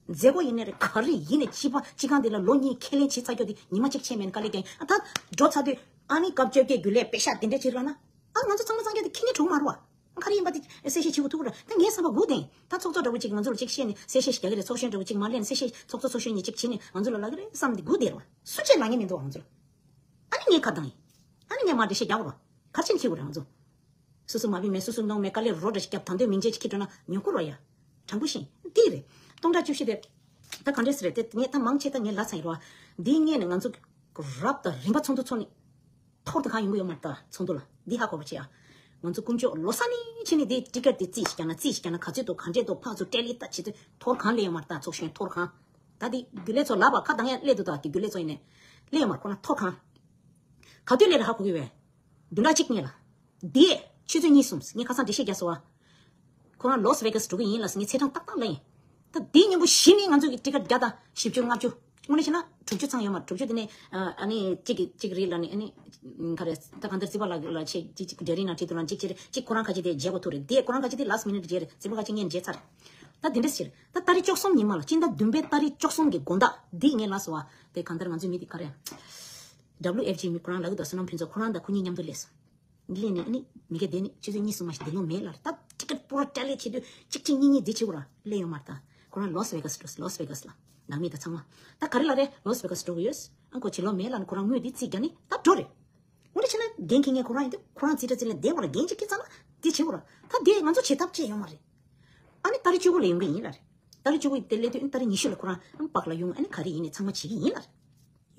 མཛད་སྒོ་ཡིན་ནའི་རེད། ག་རེ་ཡིན་ནའི་སྤྱི་པ་སྤྱི་ཁང་འདི་ལ་ལོ་གཉིས་ཁས་ལེན་བྱེད་ཚར་རྒྱུ་དེ་ཉི་མ་གཅིག་ཆད་མེད་དཀའ་ལས་བརྒྱབ་ཡིན། ཨ་ད་འགྲོ་ཚར་དུས་ཨ་ནི་སྐབས་བཅོ་བརྒྱད་རྒྱུན་ལས་པེ་ཤག་འདི་འདྲས་ཅིག་རག་ན། ཨ་ང་ཚོ་ཚང་མ་ཚང་རྒྱ་དེ་ཁྱེད་ཉིད་གྲུག་མ་རུ་བ། ཨ་ག་རེ་ཡིན་པ་དེ་གསལ་བཤད་བྱེད་དགོས་ཐུག་ར། ད་ངའི་བསམ་པ་སྒུག་བསྡད་ཡིན། ད་ཚོགས་གཙོ་འདྲ་བོ་ཅིག་ང་ཚོ་ལ་ཅིག་བཤད་ནས་གསལ་བཤད་ཞིག་རྒྱག་གི་རེད། ཚོགས་གཞོན་འདྲ་བོ་ཅིག་མ་སླེབས་ནས་གསལ་བཤད་ཚོགས་གཙོ་ཚོགས་གཞོན་གཉིས་ཅིག་བྱས་ནས་ང་ཚོ་ལ་ལབ་གི་རེད་བསམ་དེ་སྒུག་བསྡད་ར་བ། སུ་གཅིག་ལབ་མཁན་མི་འདུག་བ་ང་ཚོ་ལ། ཨ་ནི་ངས་ཁ་བཏང་ཡིན། ཨ་ནི་ངས་མར་འགྲེལ་བཤད་རྒྱག་དགོས་ར། ག་རེ་བྱས་ནས་ཁྱེར་དགོས་ར་ང་ཚོ། སོ་སོ་མ་བིན་མེད། སོ་སོ་གནོང་མེད། དཀའ་ལས་རོ་འདྲ་ཞིག་བརྒྱབ། དང་དོད་མིང་ཆད་ཅིག་ཁྱེར་འགྲོ་ན་ཉོ་དགོས་ར་ཡ། དྲང་པོ་བཤད་ཡིན། འདི་རེད། སྟོང་ཕྲག་བཅུ་བཞི་དེ། ད་ག་འདྲས་རེད་དེ་ངས་ད་མང་ཆེ་ད་ངས་ལབ་ཚར་ཡིན་ར་བ། འདིའི་སྔོན་ནས་ང་ཚོ་རབ་དང་རིམ་པ་ཚོགས་འདུ་ཚོགས་ནས། ཐོར་དུ་གང་ཡོང་གི་ཡོད་མ་རེད་ད་ཚོགས་འདུ་ལ། འདི་ཧ་གོ་བ་བྱེད་ཨ། ང་ཚོ་དཀོན་མཆོག་ལོ་གསར་ནས་ཕྱི་ནས་འདི་ཊི་ཀེ་ཊི་འདི་རྩིས་ཤིག་རྒྱག་ན་རྩིས་ཤིག་རྒྱག་ན་ག་ཚོད་འདུག་ག་འདྲས་འདུག་ཕར་ཚུར་སྤྲད་ལེ་ལྟ་བྱེད་དུས་ཐོར་གང་སླེབས་ཡོད་མ་རེད་ད། ཚོགས་གཞོན་ཐོར་གང་། ད་འདི་རྒྱུན་ལས་ཚོ་ལབ་པ་ཁ་གདངས་ཡ་སླེབས་འདུག་ད་རྒྱུན་ལས་ཚོ་ཡིན་ནས་སླེབས་ཡོད་མ་རེད། ཁོ་ན་ཐོར་གང་། ག་དུས་སླེབས་རེད་ཧ་གོ་གི་བས། བདུན་ཕྲག་གཅིག་སྔོན་ལ། འདི་ཆུ་ཚོད་གཉིས་གསུམ་ངས་ཁ་སང་འགྲེལ་བཤད་རྒྱག་སོང་བ། ཁོ་རང་ལོས་ཝེ་གཱས་འགྲོ་གི་ཡིན་ལབ་སོང་། ངས་ཚེས་གྲངས་ཏག་ཏག་ལབ་ཡིན། ད་འདིའི་སྔོན་པོ་གཞི་ནས་ང་ཚོ་གི་ཊི་ཀེ་ཊི་བརྒྱ་དང་བཞི་བཅུ་ལྔ་བཅུ། དངོས་གནས་བྱས་ན་དྲུག་ཅུ་ཚང་ཡོད་མ་རེད། དྲུག་ཅུ་དེ་ནས་ཨ་ནི་གཅིག་གི་གཅིག་རེད་ལབ་ནས་ཨ་ནི། ག་རེ་ད་གང་ལྟར་རྩིས་པ་ལགས་ལ་ཆེ་གཅིག་གཅིག་ཌེ་རི་ནང་བྲིས་འདུག་ལ་གཅིག་ཆེ་རེད། གཅིག་ཁོ་རང་ཁ་ཅིག་དེ་བརྗེ་དགོས་ཐུག་རེད། དེ་ཁོ་རང་ཁ་ཅིག་དེ་ལཱསི་མི་ནིཊ་བརྗེ་རེད། རྩིས་པ་ཁ་ཅིག་སྔོན་བརྗེ་ཚར་རེད། ད་དེ་འདྲ་ཟེར། ད་ཏ་རིག་བཅུ་གསུམ་ཉི་མ་ལ་སྤྱི་ཟླ་བདུན་པའི་ཏ་རིག་བཅུ་གསུམ་གི་དགོང་དག་འདི་ངས་ལབ་སོང་བ། དེ་གང་ལྟར་ང་ཚོའི་མི་དེ་ག་རེ་ཡང་། ཌབ་ལིའུ་ཨེཕ་ཇི་མི་ཁོ་རང་ལབ་གི་འདུག་བསོད་ནམས་ཕུན་ཚོགས་ཁོ་རང་དང་ཁོ་གཉིས་མཉམ་དུ་སླེབས་སོང་། སླེབས་ནས་ཨ་ནི་མི་སྐད་བསྡད་ནས་ཆུ་ཚོད་གཉིས་གསུམ་མ་ཞིག་བསྡད་ཡོང་མེད་ལབ་རེད། ད་ཊི་ཀེ་ཊི་པུ་ར་སྤྲད་ལེ་བྱེད་དུས་གཅིག་གཅིག་གཉིས་གཉིས་བསྡད་བྱེད་དགོས་ར་སླེབས་ཡོང་མ་རེད། ད་ཁོ་རང་ལོས་ཝེ་གཱས་འགྲོ། ལོས་ཝེ་གཱས་ལ་ནང་མི་དང་ཚང་མ། ད་ག་རེ་ལབ་རེད། ལོས་ཝེ་གཱས་འགྲོ་གི་ཡོད། ཨ་ཁོ་བྱེད་ལོང་མེད་ལབ་ནས་ཁོ་རང་དངུལ་འདི་རྩིས་རྒྱག་ནི་ད་འགྲོ་རེད། འོ་འདྲ་བྱས་ན་འགན་འཁྱེར་མཁན་ཁོ་རང་ཡིན་དུས་ཁོ་རང་རྩིས་ཁྲ་རྩིས་ལེན་བསྡད་དགོས་ར། འགན་ཅིག་འཁྱེར་ཚར་ན་འདི་བྱེད་དགོས་ར། ད་འདི་ང་ཚོ་བྱེད་ཐབས་ཅིག་ཡོད་མ་རེད། ཨ་ནི་ཏ་རིག་བཅུ་དགུ་ལ་ཡོང་གི་ཡིན་ལབ་རེད། ཏ་རིག་བཅུ་དགུ་དེ་སླེབས་དུས་ཨ་ནི་ཏ་རིག་ཉི་ཤུ་ལ་ཁོ་རང་ཨ་ནི་པག་ལ་ཡོང་། ཨ་ནི་ག་རེ་ཡིན་ནའི་ཚང་མ་བྱེད་ཀྱི་ཡིན་ལབ་རེད།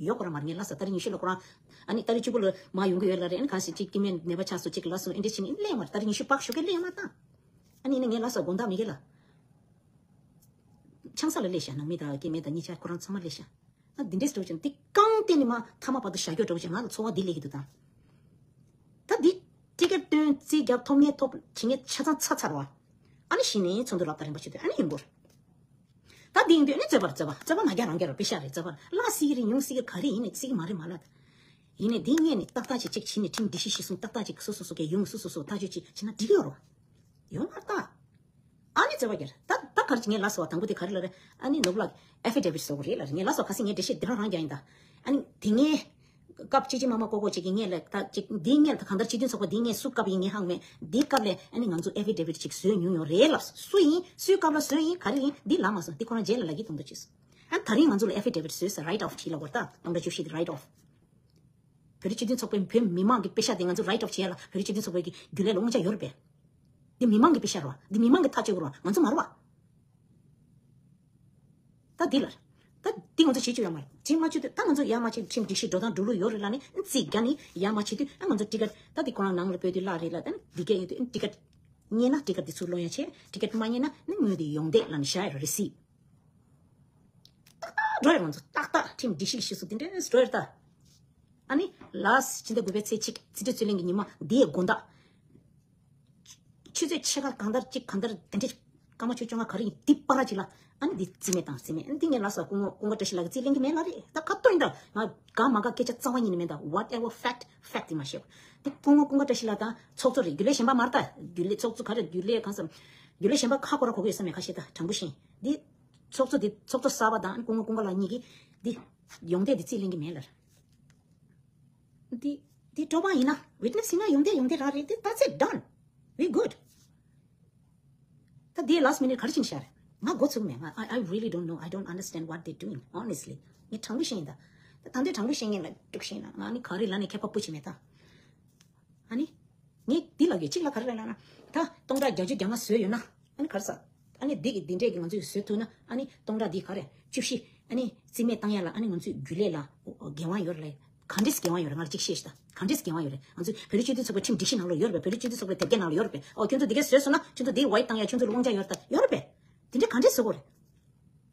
ཡོད་ཁོ་རང་མ་རེད། ངས་ལབ་ས་ཏ་རིག་ཉི་ཤུ་ལ་ཁོ་རང་། ཨ་ནི་ཏ་རིག་བཅུ་དགུ་ལ་མར་ཡོང་གི་ཡོད་ལབ་རེད། ཨ་ནི་ག་ཟེར་ཅིག་སྐྱེ་དམན་ནད་པ་ཆགས་སོང་ཅིག་ལབ་སོང་། ཨེ་འདྲ་བྱས་ནས་ཨ་ནི་སླེབས་མ་རེད། ཏ་རིག་ཉི་ཤུ་པག་ཞོགས་ཀས་སླེབས་མ་རེད་ད། ཨ་ནི་ཨ་ནི་ངས་ལབ་ས་དགོང་དག་མི་སྐྱེ་ལ། ཆང་ས་ལ་སླེབས་ཤག་ནང་མི་དང་སྐྱེ་དམན་དང་གཉིས་ཆ་ཁོ་རང་ཚང་མ་སླེབས་ཤག་ཨ་འདི་འདྲས་འགྲོ་བྱུང་། འདི་རྐང་སྟེང་ནས་མར་མཐའ་མ་བར་དུ་བཞག་རྒྱུ་འགྲོ་བྱུང་། ང་ལ་ཚོར་བ་འདི་སླེབས་ཀྱི་འདུག་ད། ད་འདི་ཊི་ཀེ་ཊི་སྟོན་རྩིས་རྒྱག་ཐོབ་ངེས་ཐོབ་བྱེད་ངེས་ཆ་ཚང་ཚར་ཚར་བ། ཨ་ནི་གཞི་ནས་ཚོགས་འདུ་རབ་དང་རིམ་པ་བྱེད་དུས་ཨ་ནི་ཡོང་གི་རེད། ད་འདི་ཡིན་དུས་ཨ་ནི་རྩོད་པ་རེད། རྩོད་པ་རྩོད་པ་མ་རྒྱག་རང་རྒྱག་རོགས། པེ་ཤག་རེད། རྩོད་པ་ལ་སྲིད་ཀྱི་རེད། ཉུང་སྲིད་ཀྱི་ག་རེ་ཡིན་ནའི་སྲིད་ཀྱི་མ་རེད་མ་ལབ། ཡིན་ནའི་འདི་སྔོན་ནས་ཏག་ཏག་ཅིག་ཅིག་བྱས་ནས་ཁྲིམས་སྒྲིག་གཞི་གཞིར་བཟུང་ཏག་ཏག་ཅིག་སོ་སོ་སོ་སོ་གའི་ཡོང་། སོ་སོ་སོ་ཐག་གཅོད་ཅིག་བྱས་ན་འགྲིག་གི་ཡོད་རེད་བ། ཡོད་མ་རེད་ད། ཨ་ནི་རྩོད་པ་རྒྱག་རེད། ད་ད་ག་རེ་ངས་ལབ་སོང་བ། དང་པོ་དེ་ག་རེ་ལབ་རེད། ཨ་ནི་ནོར་བུ་ལགས་ཨེ་ཕི་ཌེ་བིཊ་བཟོ་དགོས་རེད་ལབ་རེད། ངས་ལབ་སོང་། ཁ་སང་ངས་འགྲེལ་བཤད་འདི་རང་རང་རྒྱག་ཡིན་ད། ཨ་ནི་དེ་སྔའི་སྐབས་ཅིག་ཅིག་མ་མ་ཀོ་ཀོ་ཅིག་གི་སྔོན་ལ་ད་ཅིག་འདིའི་སྔོན་ལ་ད་གང་ལྟར་སྤྱི་མཐུན་ཚོགས་པ་འདིའི་སྔོན་སུ་སྐབས་ཡིན་ངས་ཧ་གོ་མེད། འདིའི་སྐབས་ལ་ཨ་ནི་ང་ཚོ་ཨེ་ཕི་ཌེ་བིཊ་ཅིག་བཟོས་མྱོང་ཡོད་རེད་ལབ་སོང་། སུ་ཡིན། སུའི་སྐབས་ལ་བཟོས་ཡིན། ག་རེ་ཡིན། འདི་ལབ་མ་སོང་། འདི་ཁོ་རང་རྗེས་ལ་ལབ་ཀྱི་མཐོང་འདུག་ཅེས་སོང་། ཨ་ནི་ད་རིང་ང་ཚོ་ལ་ཨེ་ཕི་ཌེ་བིཊ་བཟོས་ཟེར། རའིཊ་ཨོཕ་བྲིས་ལབ་དགོས་རེད་ད། སྟོང་ཕྲག་བཅུ་བཞི་དེ་རའིཊ་ཨོཕ། བོད་རིགས་སྤྱི་མཐུན་ཚོགས་པའི་བོད་མི་མང་གི་པེ་ཤག་དེ་ང་ཚོ་རའིཊ་ཨོཕ་བྱེད་ཡ་ལ་བོད་རིགས་སྤྱི་མཐུན་ཚོགས་པའི་གི་རྒྱུན་ལས་ལ་དབང་ཆ་ཡོད་རེད་པས། འདི་མི་མང་གི་པེ་ཤག་རེད་བ། འདི་མི་མང་གི་ཐག་གཅོད་དགོས་རེད་བ། ང་ཚོ་མ་རེད་བ། ད་འདི་ལ། ད་འདི་ང་ཚོ་བྱེད་རྒྱུ་ཡོད་མ་རེད། བྱེད་མ་བྱེད་དུས་ད་ང་ཚོ་ཡར་མར་བྱེད། ཁྲིམས་སྒྲིག་གཞི་འགྲོ་སྟངས་འགྲོ་ལུགས་ཡོད་རེད་ལབ་ནས་རྩིས་རྒྱག་ནས་ཡར་མར་བྱེད་དུས་ད་ང་ཚོ་ཊི་ཀེཊ་ད་འདི་ཁོ་རང་ནང་ལ་སྤོས་དུས་གླ་རེད་ལབ། ད་འདི་གས་ཡོད་དུས་ཊི་ཀེཊ་རྙེད་ན་ཊི་ཀེཊ་འདི་ཚུར་སློང་ཡ་བྱེད། ཊི་ཀེཊ་མ་རྙེད་ན་ནི་དངུལ་འདི་ཡོངས་འདེགས་ལབ་ནས་བཞག་ཡ་རེད། རི་སིབ། ཏག་ཏག་འགྲོ་ཡ། ང་ཚོ་ཏག་ཏག་ཁྲིམས་སྒྲིག་གཞི་གཞིར་བཟུང་དེ་འདྲས་འགྲོ་ཡ་རེད་ད། ཨ་ནི་ལཱསི་ཕྱི་ཟླ་དགུ་པའི་ཚེས་གཅིག་རྩིས་སྤྲོད་རྩོད་ལེན་གྱི་ཉི་མ་འདིའི་དགོང་དག་ཆུ་ཚོད་ཕྱེད་ཀ་གང་ལྟར་གཅིག་གང་ལྟར་དེ་འདྲས་སྐར་མ་བཅུ་བཅོ་ལྔ་ག་རེ་ཡིན་འདི་བར་གཅིག་ལ་ཨ་ནི་འདི་རྩིས་མེད་བཏང་། རྩིས་མེད། ཨ་ནི་འདི་ངས་ལབ་སོང་། སྐུ་ངོ་ཀུན་དགའ་བཀྲ་ཤིས་ལགས་ཀྱིས་རྩིས་ལེན་གྱི་མེད་ལབ་རེད། ད་ག་དོན་ད་ང་དགའ་མ་དགའ་སྐད་ཆ་རྩ་བ་ཉིད་ནས་མེད། ད་whatever fact, fact ཡིན་མ་ཤེས། འདི་སྐུ་ངོ་ཀུན་དགའ་བཀྲ་ཤིས་ལགས་དང་ཚོགས་གཙོ་རེད། རྒྱུན་ལས་གཞན་པ་མ་རེད་ད། རྒྱུན་ལས་ཚོགས་གཙོ་ག་རེ་རྒྱུན་ལས་གང་ཟེར། རྒྱུན་ལས་གཞན་པ་ཁ་སྐོར་ར་གོ་གི་ཡོད་ས་མེད་ཁ་ཤས། ད་དྲང་པོ་བཤད། འདི་ཚོགས་གཙོ་འདི་ཚོགས་གཙོ་གསར་པ་དང་སྐུ་ངོ་ཀུན་དགའ་ལགས་གཉིས་ཀྱིས་འདི་ཡོངས་འདེགས་འདི་རྩིས་ལེན་གྱི་མེད་ལབ། འདི་འདི་གྲོགས་པ་ཡིན་ན་ཝིཊ་ནེ་སི་ཡིན་ན་ཡོངས་འདེགས་ཡོངས་འདེགས་རང་རེད། འདི་that's it, done, we good. ད་འདི་ལཱསི་མི་ནིཊ་ག་རེ་བྱས་ནས་བཞག་རེད། ང་མགོ་ཚོས་མེད། ང་I, I really don't know, I don't understand what they doing, honestly. ངས་དྲང་པོ་བཤད་ཡིན་ད། ད་ད་འདི་དྲང་པོ་བཤད་མཁན་ལ་འདུག་བཤད་ན་ང་ནི་ག་རེ་ལབ་ནས་ཁྱད་པར་སྤུ་བྱེད་མེད་ད། ཨ་ནི། ངས་འདི་ལབ་ཡོད། གཅིག་ལ་ག་རེ་ལབ་ན། ད་སྟོང་ཕྲག་བརྒྱད་ཅུ་གྱ་ལྔ་བཟོས་ཡོད་ན། ཨ་ནི་ག་རེ་ཟ། ཨ་ནི་འདི་གི་འདི་འདྲས་ཀྱི་ང་ཚོས་བཟོས་ཐུབ་ན། ཨ་ནི་སྟོང་ཕྲག་འདི་ག་རེ་བཅུ་བཞི། ཨ་ནི་རྩིས་མེད་བཏང་ཡ་ལ་ཨ་ནི་ང་ཚོས་རྒྱུན་ལས་ལ་འགན་དབང་ཡོད་རེད་ལབ། ག་འདྲས་འགན་དབང་ཡོད་རེད། ང་ལ་གཅིག་བཤད་ཤིག་ད། ག་འདྲས་འགན་དབང་ཡོད་རེད། ང་ཚོས་བོད་རིགས་སྤྱི་མཐུན་ཚོགས་པའི་ཁྲིམས་སྒྲིག་གཞི་ནང་ལ་ཡོད་རེད་པས། བོད་རིགས་སྤྱི་མཐུན་ཚོགས་པའི་དེབ་སྐྱེལ་ནང་ལ་ཡོད་རེད་པས། ཨོ་ཁྱོད་ཚོ་འདི་གས་བཟོས་སོང་ན་ཁྱོད་ཚོ་འདིའི་ཝའིཊ་བཏང་ཡ། ཁྱོད་ཚོ་ལ་དབང་ཆ་ཡོད་རེད་ད། ཡོད་རེད་པས། དེ་འདྲས་ག་འདྲས་བཟོ་དགོས་རེད།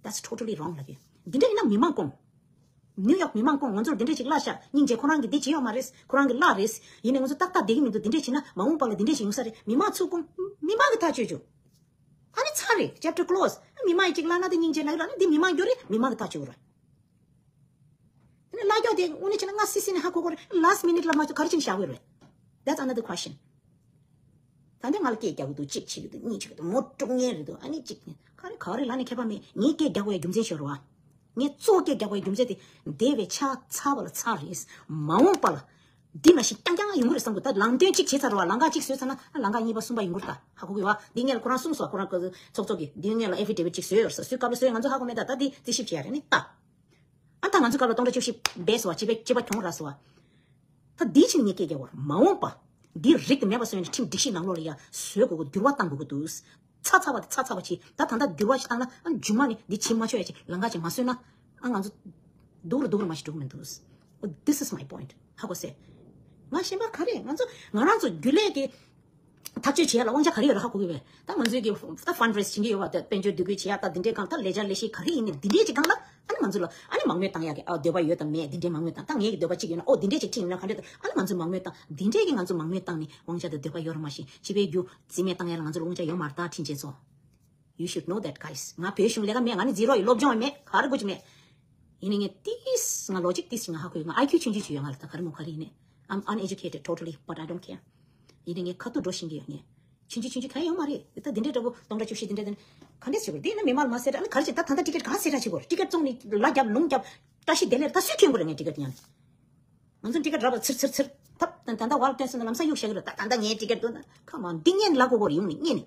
That's totally wrong ལབ་ཡོད། འདི་འདྲས་ཡིན་ན་མི་མང་སྐོང་། ནིའུ་ཡོག་མི་མང་སྐོང་ང་ཚོར་འདི་འདྲས་ཅིག་གླ་ཤག་སྙིང་རྗེ། ཁོ་རང་གིས་འདི་བྱེད་ཡོད་མ་རེད། ཁོ་རང་གིས་གླ་རེད། ཡིན་ནའི་ང་ཚོ་ཏག་ཏག་བསྡད་ཀྱི་མི་འདུག་འདི་འདྲས་བྱས་ན་མ་འོངས་པ་ལ་འདི་འདྲས་ཞིག་ཡོང་ས་རེད། མི་མང་སྐོང་། མི་མང་གིས་ཐག་གཅོད་རྒྱུ། ཨ་ནི་ཚར་རེད། Chapter close. མི་མང་ཡིས་ཅིག་གླ་ན་དེ་སྙིང་རྗེ་ལབ་ར་ནི་འདི་མི་མང་རྒྱུ་རེད། མི་མང་གིས་ཐག་གཅོད་ར། དེ་ནི་གླ་རྒྱུ་དེ་དངོས་གནས་བྱས་ན་ང་སི་སི་ནས་ཧ་གོ་གོ་རེད། Last minute ལ་མ་གཏོགས་ག་རེ་བྱས་ནས་བཞག་གི་རེད། That's another question. ད་འདི་ང་ལ་སྐད་རྒྱག་གི་འདུག་གཅིག་བྱེད་ཀྱི་འདུག་གཉིས་བྱེད་ཀྱི་འདུག་མོ་དཀྲུག་མཁན་རེད་འདུག་ཨ་ནི་གཅིག་ག་རེ་ག་རེ་ལབ་ནས་ཁྱད་པར་མེད། ངས་སྐད་རྒྱག་དགོས་ཡ་རྒྱུ་མཚན་ཤོད་རོགས་ཨ། ངས་གཙོ་བོ་སྐད་རྒྱག་དགོས་ཡ་རྒྱུ་མཚན་དེ་འདས་པའི་ཆ་ཚར་བ་ལ་ཚར་རེད། མ་འོངས་པ་ལ་འདི་ནང་བཞིན་རྐྱང་རྐྱང་ཡོང་གི་རེད་བསམ་གི། ད་ལམ་སྟོན་གཅིག་བྱས་ཚར་རོགས་ཨ། ལམ་ཁ་གཅིག་བཟོས་ཚར་ན་ཨ་ལམ་ཁ་གཉིས་པ་གསུམ་པ་ཡོང་གི་རེད། ད་ཧ་གོ་གི་ཡོད་ཨ། འདི་ངས་ཁོ་རང་གསུངས་སོང་། ཁོ་རང་གི་ཚོགས་གཙོ་གིས་འདི་ངས་ལ་affidavit གཅིག་བཟོས་ཡོད་ཟེར། སུའི་སྐབས་ལ་བཟོས་ང་ཚོ་ཧ་གོ་མེད། ད་ད་འདི་རྩིས་ཞིབ་བྱེད་ཡ་རེད་ནི་ད། ཨ་ད་ང་ཚོའི་སྐབས་ལ་སྟོང་ཕྲག་བཅུ་བཞི་བས་སོ་བ་སྤྱི་པའི་སྤྱི་པ་གྱོང་རག་སོ་བ། ད་འདི་ཕྱིན་ངས་སྐད་རྒྱག་བར་མ་འོངས་པ། འདི་རིགས་དེ་མེད་པ་བཟོས་ནས་ཁྲིམས་སྒྲིག་གཞི་ནང་ལོགས་ལ་ཡ་བཟོས་དགོས་གི། འགྱུར་བ་གཏང་དགོས་གི་འདུག་ཚ་ཚ་བ་དེ་ཚ་ཚ་བ་བྱེད། ད་ད་ལྟ་འགྱུར་བ་ཞིག་བཏང་ན་ཨ་མཇུག་མ་ནས་འདི་བྱེད་མ་ཆོག་ཡ་ཅིག་ལམ་ཁ་ཅིག་མ་བཟོས་ན་ཨ་ང་ཚོ་སྡུག་རུ་སྡུག་རུ་མ་ཞིག་འགྲོ་གི་མི་འདུག This is my point. ཧ་གོ་སོང་། ང་གཞན་པ་ག་རེ་ང་ཚོ་ང་རང་ཚོ་རྒྱུན་ལས་ཀྱི་ཐག་གཅོད་བྱེད་ཡ་ལ་དབང་ཆ་ག་རེ་ཡོད་རེད་ཧ་གོ་གི་བས། ད་ང་ཚོའི་གི་ད་fundraise བྱེད་ཀྱི་ཡོད་པ། ད་དཔལ་འབྱོར་འདུ་འགོད་བྱེད་ཡ་ད་འདི་འདྲའི་གང་ད་ལས་འཆར་ལས་གཞི་ག་རེ་ཡིན་ནའི་འདི་འདྲའི་ཅིག་སྒང་ལ་ཨ་ནི་ང་ཚོ་ལ་ཨ་ནི་མང་མོས་བཏང་ཡ་གི་ཨ་འདོད་པ་ཡོད་དམ་མེད། འདི་འདྲའི་མང་མོས་བཏང་། ད་ངའི་གི་འདོད་པ་གཅིག་ཡོད་ན་ཨོ་འདི་འདྲའི་ཅིག་ཁྲིད་ཡིན་ན་ག་འདྲ་ད་ཨ་ནི་ང་ཚོ་མང་མོས་བཏང་། འདི་འདྲའི་གི་ང་ཚོ་མང་མོས་བཏང་ནི་དབང་ཆ་དང་འདོད་པ་ཡོད་རེད། མ་གཞི་སྤྱི་པའི་རྒྱུ་རྩིས་མེད་བཏང་ཡ་ལ་ང་ཚོ་ལ་དབང་ཆ་ཡོད་མ་རེད། ད་ཁྲིན་ཆེན་ཚོ། You should know that, guys. ང་བོད་གཞུང་ལས་ཀ་མེད། ང་ནི་zero ཡི་སློབ་སྦྱོང་ཡང་མེད། ག་རེ་དགོས་ཀྱི་མེད། ཡིན་ནའི་ངས་ཏིས་ང་logic ཏིས་ང་ཧ་གོ་ཡོད། ང་I Q ཆུང་ཆུང་ཅིག་ཡོད། ང་ལ་ད་ག་རེ་མོ་ག་རེ་ཡིན་ནའི། I'm uneducated totally, but I don't care. ཡིན་ནའི་ངས་ཁ་ཐུག་འགྲོ་ཤེས་ཀྱི་ཡོད། ངས་ཆུང་ཆུང་ཆུང་ཆུང་གང་ཡང་ཡོད་མ་རེད། ད་འདི་འདྲའི་འདྲ་པོ་སྟོང་ཕྲག་བཅུ་བཞི་འདི་འདྲ་དེ་ག་འདྲས་བྱེད་དགོས་རེད། འདི་ཡིན་ན་མི་མང་མ་ཟེར་ཨ་ནི་ག་རེ་བྱེད། ད་ད་ལྟ་ཊི་ཀེ་ཊི་ག་ཟེར་ཡ་བྱེད་དགོས་རེད། ཊི་ཀེ་ཊི་བཙོང་ནི་ལ་རྒྱབ་ལུང་རྒྱབ་བཀྲ་ཤིས་བདེ་ལེགས་ད་སུས་འཁྱེར་དགོས་རེད། ངས་ཊི་ཀེ་ཊི་ཉར་ནས། ང་ཚོ་ཊི་ཀེ་ཊི་རག་པ་ཚིར་ཚིར་ཚིར་ཐབ་ད་ད་ལྟ་ཝལ་ཊི་བསྟན་སོང་ན་ལམ་སང་གཡུག་བཞག་གི་རེད། ད་ད་ལྟ་ངའི་ཊི་ཀེ་ཊི་འདུག་ན་ཁ་མ་འདི་ངས་ལབ་དགོས་པ་རེད། ཡོང་ནས་ངས་ནས་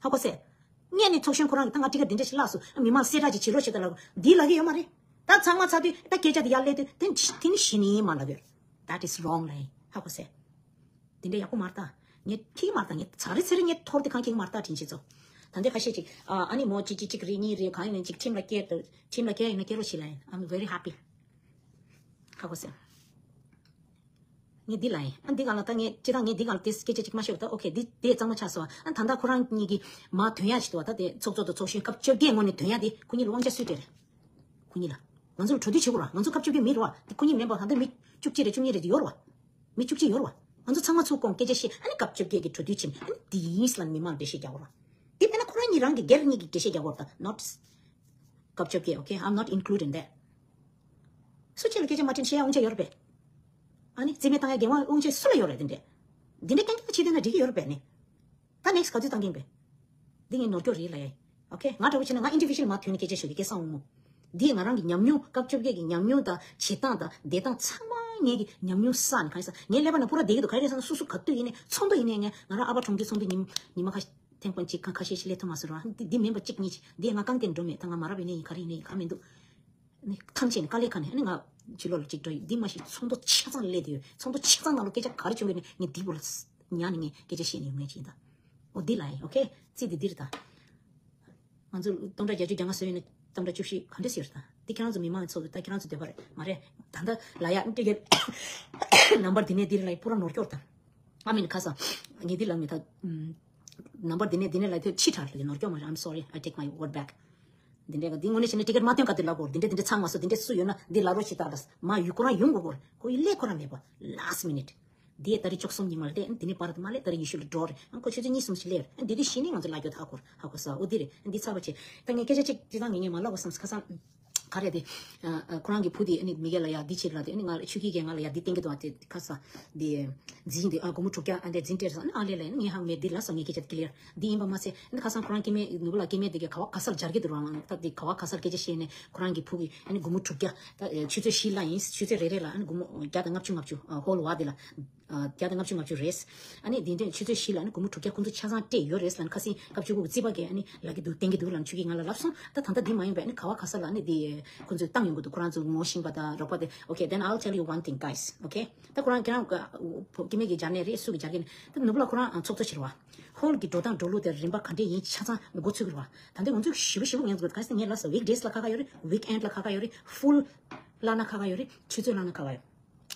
ཧ་གོ་སོང་། ངས་ནས་ཚོགས་གཞོན་ཁོ་རང་གིས་ད་ང་ཊི་ཀེ་ཊི་འདི་འདྲ་ཞིག་བརླགས་སོང་། མི་མང་གསལ་བསྒྲགས་ཅིག་བྱེད་རོགས་བྱེད་ད་ལབ་དགོས། འདི་ལབ་ཀྱི་ཡོད་མ་རེད། ད་ཚང་མ་ཚར་དུས་ད་སྐད་ཆ་དེ་ཡར་སླེབས་དུས་དེ་དེ་ནི་གཞི་ནས་མ་ལབ་ཡོད། That is wrong ལབ་ཡིན། ཧ་གོ་སོང་། དེ་འདྲ་ཡག་པོ་མ་རེད་ད། ངས་ཁྱི་མ་རེད་ད། ངས་ཚ་རེ་ཚེ་རེ་ངས་ཐོར་དེ་གང་ཁྱི་མ་རེད་ད། དྲིན་ཆེ་ཚོ། ད་འདི་ཁ་ཤས་ཅིག་ཨ་ཨ་ནི་མོ་གཅིག་གཅིག་གཅིག་རེ་གཉིས་རེ་གང་ཡིན་ནའི་ཅིག་ཁྲིམས་ལ་སྐྱེལ་དུ་ཁྲིམས་ལ་སྐྱེལ་ཡིན་ན་སྐྱེལ་རོགས་བྱེད་ལབ་ཡིན། I'm very happy. ཧ་གོ་སོང་། ངས་འདི་ལབ་ཡིན། ཨ་འདི་གང་ལ་ད་ངས་སྤྱིར་བཏང་ངས་འདི་གང་ལ་དེ་སྐད་ཆ་ཅིག་མ་ཤོད་ད། ཨོ་ཁེ་འདི་དེ་གཙང་མ་ཆགས་སོང་། ཨ་ད་ལྟ་ཁོ་རང་གཉིས་ཀྱིས་མ་དོན་ཡ་ཞིག་འདུག་བ། ད་དེ་ཚོགས་གཙོ་དང་ཚོགས་གཞོན་སྐབས་བཅོ་བརྒྱད་སྔོན་ནས་དོན་ཡ་དེ་ཁོ་གཉིས་ལ་དབང་ཆ་སུས་སྤྲད་རེད། ཁོ་གཉིས་ལ། ང་ཚོ་ལ་གྲོས་བསྡུར་བྱེད་དགོས་ར། ང་ཚོ་སྐབས་བཅོ་བརྒྱད་མི་རེད་བ། དེ་ཁོ་གཉིས་མིན་པ་ད་ལྟ་མི་བཅུ་གཅིག་རེད་བཅུ་གཉིས་རེད་དེ་ཡོད་རེད་བ། མི་བཅུ་གཅིག་ཡོད་རེད་བ། ང་ཚོ་ཚང་མ་ཚུར་བསྐོང་སྐད་ཆ་བཤད། ཨ་ནི་སྐབས་བཅོ་བརྒྱད་ཀྱི་གྲོས་བསྡུར་ཕྱིན། ཨ་ནི་དེ་ཡིན་ལབ་མི་མང་འགྲེལ་བཤད་རྒྱག་དགོས་ར། དེ་མེད་ན་ཁོ་རང་གཉིས་རང་གི་སྒེར་གཉིས་ཀྱི་འགྲེལ་བཤད་རྒྱག་དགོས་ར། ད་not སྐབས་བཅོ་བརྒྱད། Okay, I'm not included in that. སུ་གཅིག་ལ་སྐད་ཆ་མ་དྲིས་བཤད་ཡ་དབང་ཆ་ཡོད་རེད་པས། ཨ་ནི་རྩིས་མེད་བཏང་ཡ་འགན་དབང་དབང་ཆ་སུ་ལ་ཡོད་རེད། དེ་འདྲས་དེ་འདྲས་རྐྱང་རྐྱང་བྱེད་འདོད་ན་འགྲིག་གི་ཡོད་རེད་པས་ནི། ད་next ག་དུས་བཏང་གིན་པས། འདི་ངས་ནོར་སྐྱོར་རེད་ལབ་ཡ། Okay, ང་འདྲ་པོ་བྱས་ན་ང་individual མ་ཐོན་ནས་སྐད་ཆ་ཤོད་ཀྱི་སྐད་གསང་བ་མོ། འདི་ང་རང་གི་ཉམས་མྱོང་སྐབས་བཅོ་བརྒྱད་ཀྱི་ཉམས་མྱོང་དང་བྱེད་སྟངས་དང་བསྡད་སྟངས་ཚང་མ་ངེད་ཀྱི་ཉམས་མྱོང་བསགས་ནས། གང་ཡིན་ཟེར་ན་ངའི་ཀླད་པ་ནང་པུ་ར་བསྡད་ཀྱི་འདུག་ག་རེ་རེད་ཟེར་ན་སོ་སོ་ག་དུས་ཡིན་ནའི་ཚོགས་འདུ་ཡིན་ནའི་ངས་ང་རང་ཨ་ཕ་གྲོངས་རྒྱུའི་ཚོགས་འདུ་ཉིན་ཉི་མ་ཁ་ཐེངས་གཅིག་ཁ་ཤས་ཤིག་སླེབས་ཐུབ་མ་སོང་ར། འདི་འདི་མིན་པ་གཅིག་གཉིས་ཅིག་འདི་ང་རྐང་སྟེང་འགྲོ་མེད། ད་ང་མ་རབས་ཡིན་ནའི་ཡིན་ག་རེ་ཡིན་ནའི་ཡིན་ག་མི་འདུག་ནི་ཐང་ཆད་ནས་དཀའ་ལས་ཁག་ནས་ཨ་ནི་ང་ཕྱི་ལོགས་ལ་གཅིག་འགྲོ་ཡི། འདི་མ་གཞི་ཚོགས་འདུ་ཆ་ཚང་སླེབས་བསྡད་ཡོད། ཚོགས་འདུ་ཆ་ཚང་ནང་ལ་སྐད་ཆ་ག་རེ་བྱུང་ཡོད་ནས་ངས་འདི་བུ་ལ་ཉར་ནས་ངས་སྐད་ཆ་བཤད་ནས་ཡོང་མཁན་ཅིག་ཡིན་ད། འོ་འདི་ལ་ཡིན། Okay, རྩིས་འདི་འདི་རེད་ད། ང་ཚོ་སྟོང་ཕྲག་བརྒྱད་ཅུ་གྱ་ལྔ་བཟོས་ཡོད་ན་སྟོང་ཕྲག་བཅུ་བཞི་ག་འདྲས་ཡོད་རེད་ད། འདི་ཁྱེད་རང་ཚོ་མི་མང་ཚོ་ད་ཁྱེད་རང་ཚོ་འདོད་པ་རེད་མ་རེད། ད་ལྟ་ལ་ཡ་ཏི་ཀེ་ཊི་ནམ་བར་འདི་ནས་འདི་རེད་ལ་ཡི་པུ་ར་ནོར་སྐྱོར་ད། ཨ་མིན་ཁ་སང་ངས་འདི་ལ་མི་ད། ནམ་བར་འདི་ནས་འདི་ནས་ལ་ཐོས་ཕྱི་དྲགས་ལ་ནོར་སྐྱོར་མ་རེད། I'm sorry, I take my word back. འདི་འདྲས་ཀ་འདི་དངོས་གནས་བྱས་ན་ཊི་ཀེ་ཊི་མ་ཐོན་ག་དུས་ལབ་དགོས། འདི་འདྲས་འདི་འདྲས་ཚང་མ་སོ་འདི་འདྲས་སུ་ཡོད་ན་འདི་ལབ་རོགས་བྱེད་ད་ལ་མ་ཡུ་ཁོ་རང་ཡོང་དགོས་གོ། ཁོ་ཡི་ལས་ཁོ་རང་མེད་པ། Last minute. འདི་ཡི་ད་རེས་བཅུ་གསུམ་ཉི་མ་ལ་བལྟས། འདི་ནས་བར་དུ་མ་སླེབས། ད་རེས་ཉི་ཤུ་ལ་འགྲོ་རེད། ཨ་ཁོ་ཆུ་ཚོད་གཉིས་གསུམ་ཞིག་སླེབས་རེད། འདི་དུས་གཞི་ནས་ང་ཚོ་ལབ་རྒྱུ་ད་ཧ་གོ་ཧ་གོ་ས། འོ་འདི་རེད། འདི་ཚར་བ་བྱས། ད་ངས་སྐད་ཆ་གཅིག་སྤྱིར་བཏང་ངས་ངས་མ་ལབ་དགོས་བསམ། ཁ་སང་ག་རེ་དེ། ཁོ་རང་གི་བུ་དེ་ནི་མི་གེ་ལ་ཡ་འདི་བྱེད་ལ་དེ་ནི་ང་ལ་ཆུ་ཁྱི་གེ་ང་ལ་ཡ་འདི་བསྟན་གི་འདུག་དེ་ཁ་སང་དེ་འཛིན་དེ་ཨ་སྒོར་མོ་དྲུག་བརྒྱ་ཨ་འདྲས་འཛིན་སྤྲད་སོང་། ཨ་ལས་ལ་ཡིན་ངས་ཧ་གོ་མེད། འདི་ལ་སོང་ངས་སྐད་ཆ་དེ་ལེར་འདི་ཡིན་པ་མ་ཚད་ནི་ཁ་སང་ཁོ་རང་སྐྱེ་དམན་ནུ་བོ་ལ་སྐྱེ་དམན་དེ་ག་ག་བ་ག་ས་ལ་སྦྱར་གི་འདུག་རང་ད་དེ་ག་བ་ག་ས་ལ་སྐད་ཆ་བཤད་ནས་ཁོ་རང་གི་བུ་གི་ཨ་ནི་སྒོར་མོ་དྲུག་བརྒྱ་ད་ཆུ་ཚོད་བཞི་ལ་ཡིན། ཆུ་ཚོད་རེ་རེ་ལ་ཨ་ནི་སྒོར་མོ་བརྒྱ་དང་ལྔ་བཅུ་ལྔ་བཅུ་ཧོལ་བ་དེ་ལ། བརྒྱ་དང་ལྔ་བཅུ་ལྔ་བཅུ་རེད། ཨ་ནི་དེ་འདྲའི་ཆུ་ཚོད་བཞི་ལ་ཨ་ནི་སྒོར་མོ་དྲུག་བརྒྱ་ཁོང་ཚོ་ཆ་ཚང་སྤྲད་ཡོད་རེད་ལབ་ནས་ཁ་སང་སྐབས་བཅུ་དགུ་གི་རྩིས་པ་གིས་ཨ་ནི་ལབ་ཀྱི་འདུག་བསྟན་གྱི་འདུག་ལབ་ནས་ཆུ་ཁྱི་ང་ལ་ལབ་སོང་། ད་ད་ལྟ་འདི་མ་ཡོང་བས་ཨ་ནི་ག་བ་ག་ས་ལ་ཨ་ནི་དེ་ཁོང་ཚོས་བཏང་ཡོང་གི་འདུག་ཁོ་རང་ཚོ་ངོ་ཤེས་པ་དང་རོགས་པ་དེ། Okay, then I'll tell you one thing, guys. Okay, ད་ཁོ་རང་ཁྱེད་རང་སྐྱེ་དམན་གྱི་སྦྱར་ནས་རེད། སུ་གི་སྦྱར་གི་ནས་ད་ནུ་བོ་ལ་ཁོ་རང་ཚོགས་གཙོ་བྱེད་རེད་བ། ཧོལ་གྱི་འགྲོ་སྟངས་འགྲོ་ལུགས་དེ་རིམ་པ་ག་འདྲས་ཡིན་ཆ་ཚང་མགོ་ཚོད་གི་རེད་བ། ད་འདི་ང་ཚོས་ཞིབ་པོ་ཞིབ་པོ་ངས་ཚོ་ག་ས་ངས་ལབ་སོང་། weekdays ལ་ཁ་ཁ་ཡོད་རེད། weekend ལ་ཁ་ཁ་ཡོད་རེད། full ལ་ན་ཁ་ཁ་ཡོད་རེད། ཆུ་ཚོད་ལ་ན་ཁ་ཁ་ཡོད།